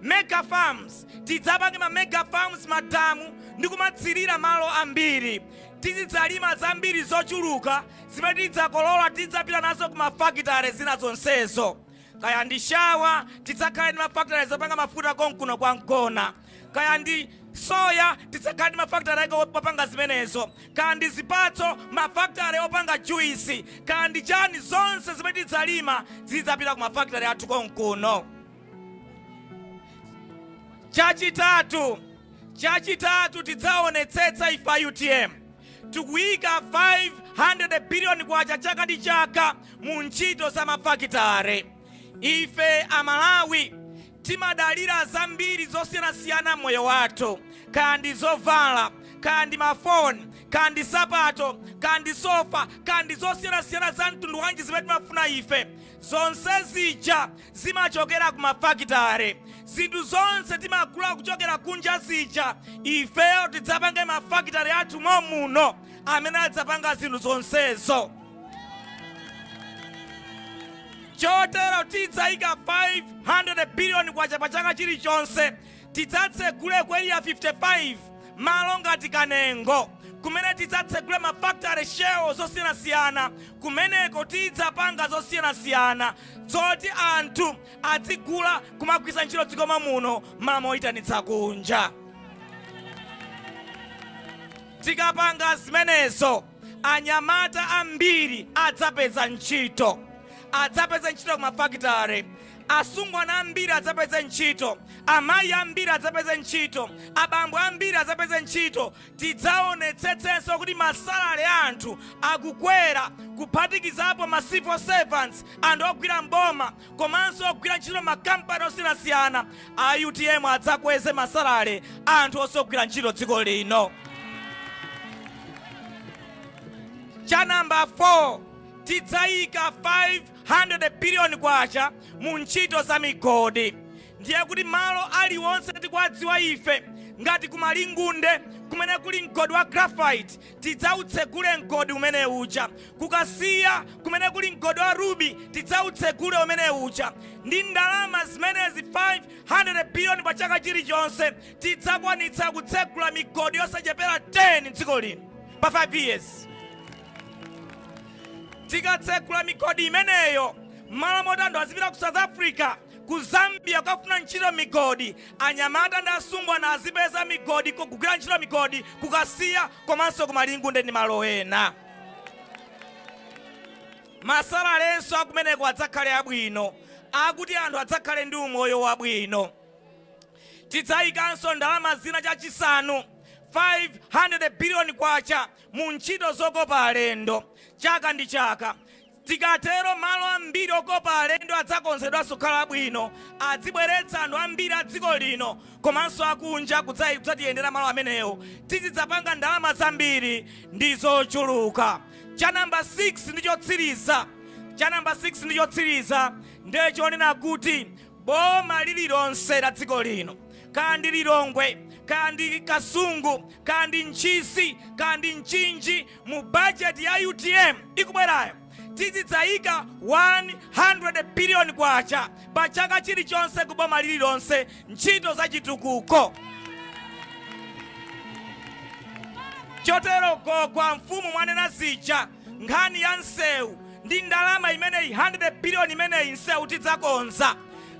Mega farms, tidzapange ma mega farms madamu ndi kumatsirira malo ambiri. Tizidzalima zambiri zochuluka zimene tidzakolola tidzapita nazo ku mafakitale zina zonsezo. Kaya ndi shawa, tidzakhala ndi mafakitale zopanga mafuta konkuno kwa Mgona. Kaya ndi soya, tidzakhala ndi mafakitale ake opanga zimenezo. Kaya ndi zipatso, mafakitale opanga juisi. Kaya ndi chani, zonse zimene tidzalima zidzapita ku mafakitale athu konkuno. Chachitatu, chachitatu tidzaonetsetsa ife a utm tikuyika 500 billion kwacha chaka ndi chaka mu ntchito za mafakitare. Ife Amalawi timadalira zambiri zosiyanasiyana m'moyo wathu, kaya ndi zovala, kaya ndi mafoni, kaya ndi sapato, kaya ndi sofa, kaya ndi zosiyanasiyana za mtundu wanji zimene timafuna ife. Zonse zija zimachokera ku mafakitare. Zinthu zonse timagula kuchokera kunja zija, ifeyo tidzapange mafakitare athu mommuno amene adzapanga zinthu zonsezo. Chotero tidzayika 500 billion kwacha pa chaka chilichonse. Tidzatsegule ku Area 55 malo ngati Kanengo kumene tidzatsegule ma factory shell zosiyanasiyana. Kumeneko tidzapanga zosiyanasiyana zoti anthu adzigula kumagwiritsa ntchito dziko momuno mmalo moyitanitsa kunja. Tikapanga zimenezo anyamata ambiri adzapeza ntchito. Adzapeza ntchito ku mafakitare. Asungwana ambiri adzapeze ntchito, amayi ambiri adzapeze ntchito, abambo ambiri adzapeze ntchito. Tidzaonetsetsenso kuti ma salary a anthu akukwera, kuphatikizapo ma civil servants, anthu ogwira m'boma komanso ogwira ntchito m'makampani osiyanasiyana. A utm adzakweze ma salary a anthu onse ogwira ntchito dziko lino. Cha number 4, tidzayika 500 billion kwacha mu ntchito za migodi. Ndiye kuti malo aliwonse tikuwadziwa ife ngati ku Malingunde kumene kuli mgodi wa graphite, tidzautsegule mgodi umene uja. Ku Kasiya kumene kuli mgodi wa ruby, tidzautsegule umene uja. Ndi ndalama zimenezi 500 billion pa chaka chilichonse, tidzakwanitsa kutsegula migodi yosachepera 10 m'dziko lino pa 5 years. Tikatsegula migodi imeneyo, Mmalo moti anthu azipita ku South Africa, ku Zambia kukafuna ntchito migodi, anyamata ndi asungwana azipeza migodi, kugwira ntchito migodi ku Kasiya komanso ku Malingunde ndi malo ena. Masalalenso akumeneko adzakhale abwino, akuti anthu adzakhale ndi umoyo wabwino. Tidzayikanso ndalama zina chachisanu, K500 billion mu ntchito zokopa alendo chaka ndi chaka. Tikatero malo ambiri okopa alendo adzakonzedwanso kukhala abwino, adzibweretsa anthu ambiri a dziko lino komanso akunja kudzatiyendera malo amenewo. Tizidzapanga ndalama zambiri ndi zochuluka. Cha namba 6 ndi chotsiriza, cha namba 6 ndi chotsiriza ndiye chonena kuti boma lililonse la dziko lino, kaya ndi Lilongwe, kaya ndi Kasungu, kaya ndi Ntchisi, kaya ndi Mchinji, mu bajeti ya utm ikubwerayo tizidzayika K100 billion pa chaka chilichonse ku boma lililonse ntchito za chitukuko. Chotero gogo a mfumu mwanena zija, nkhani ya nsewu ndi ndalama imeneyi 100 billion imeneyi nsewu tidzakonza.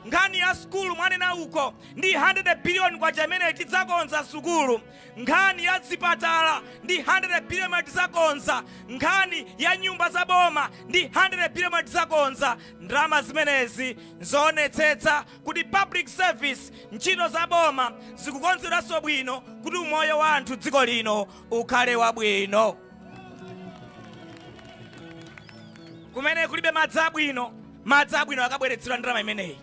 Nkhani ya sukulu mwanena uko ndi K100 billion imeneyi tidzakonza sukulu. Nkhani ya zipatala ndi 100 billion imene tidzakonza. Nkhani ya nyumba za boma ndi 100 billion imene tidzakonza. Ndalama zimenezi nzoonetsetsa kuti public service, ntchito za boma zikukonzedwanso bwino kuti umoyo wa anthu dziko lino ukhale wabwino. Kumene kulibe madzi abwino, madzi abwino akabweretsedwa ndalama imeneyi.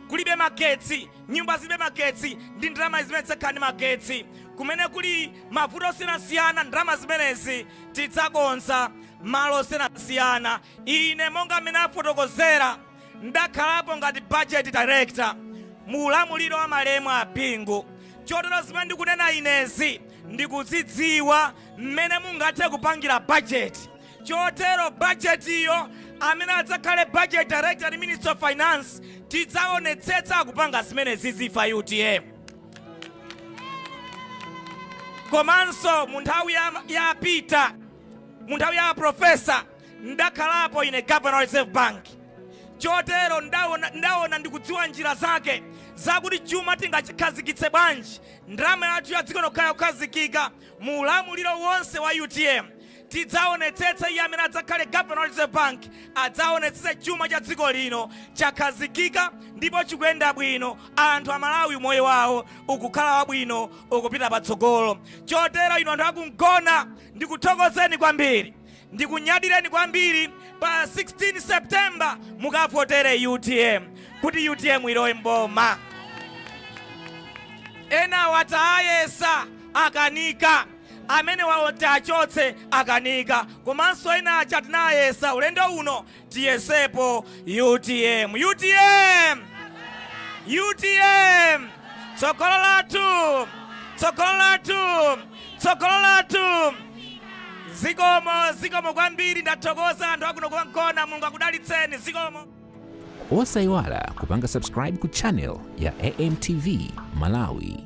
Kulibe magetsi, nyumba zilibe magetsi, ndi ndalama zimene zidzakhala ndi magetsi. Kumene kuli mavuto osiyanasiyana, ndalama zimenezi tidzakonza malo osiyanasiyana. Ine monga mmene afotokozera, ndakhalapo ngati budget director mu ulamuliro wa malemu a Bingu. Chotero zimene ndikunena inezi ndikuzidziwa mmene mungathe kupangira budget. Chotero budget iyo, amene adzakhale budget director ndi Minister of Finance, tidzaonetsetsa akupanga zimenezi ife a utm. Komanso mu nthawi ya Peter, mu nthawi ya professor, ndakhalapo ine governor wa Reserve Bank. Chotero ndaona ndikudziwa njira zake zakuti chuma tingachikhazikitse bwanji, ndalama yathu ya dziko kukhala yokhazikika. Mu ulamuliro wonse wa utm tidzaonetsetsa iye amene adzakhale governor wa Reserve Bank adzaonetsetse chuma cha dziko lino chakhazikika ndipo chikuyenda bwino, anthu amalawi moyo wawo ukukhala wabwino, ukupita patsogolo. Chotero inu anthu akungona, ndikuthokozeni kwambiri, ndikunyadireni kwambiri. Pa 16 September mukavotere utm kuti utm ilowe mboma. Ena watayesa akanika, amene wawoti achotse akanika, komanso ena aja tinayesa. Ulendo uno tiyesepo utm. Utm, utm, tsogolo lathu, tsogolo lathu, tsogolo lathu. Zikomo, zikomo kwambiri. Ndathokoza anthu akuno kwa Mgona. Mulungu akudalitseni. Zikomo. Osayiwala kupanga subscribe ku channel ya AMTV Malawi.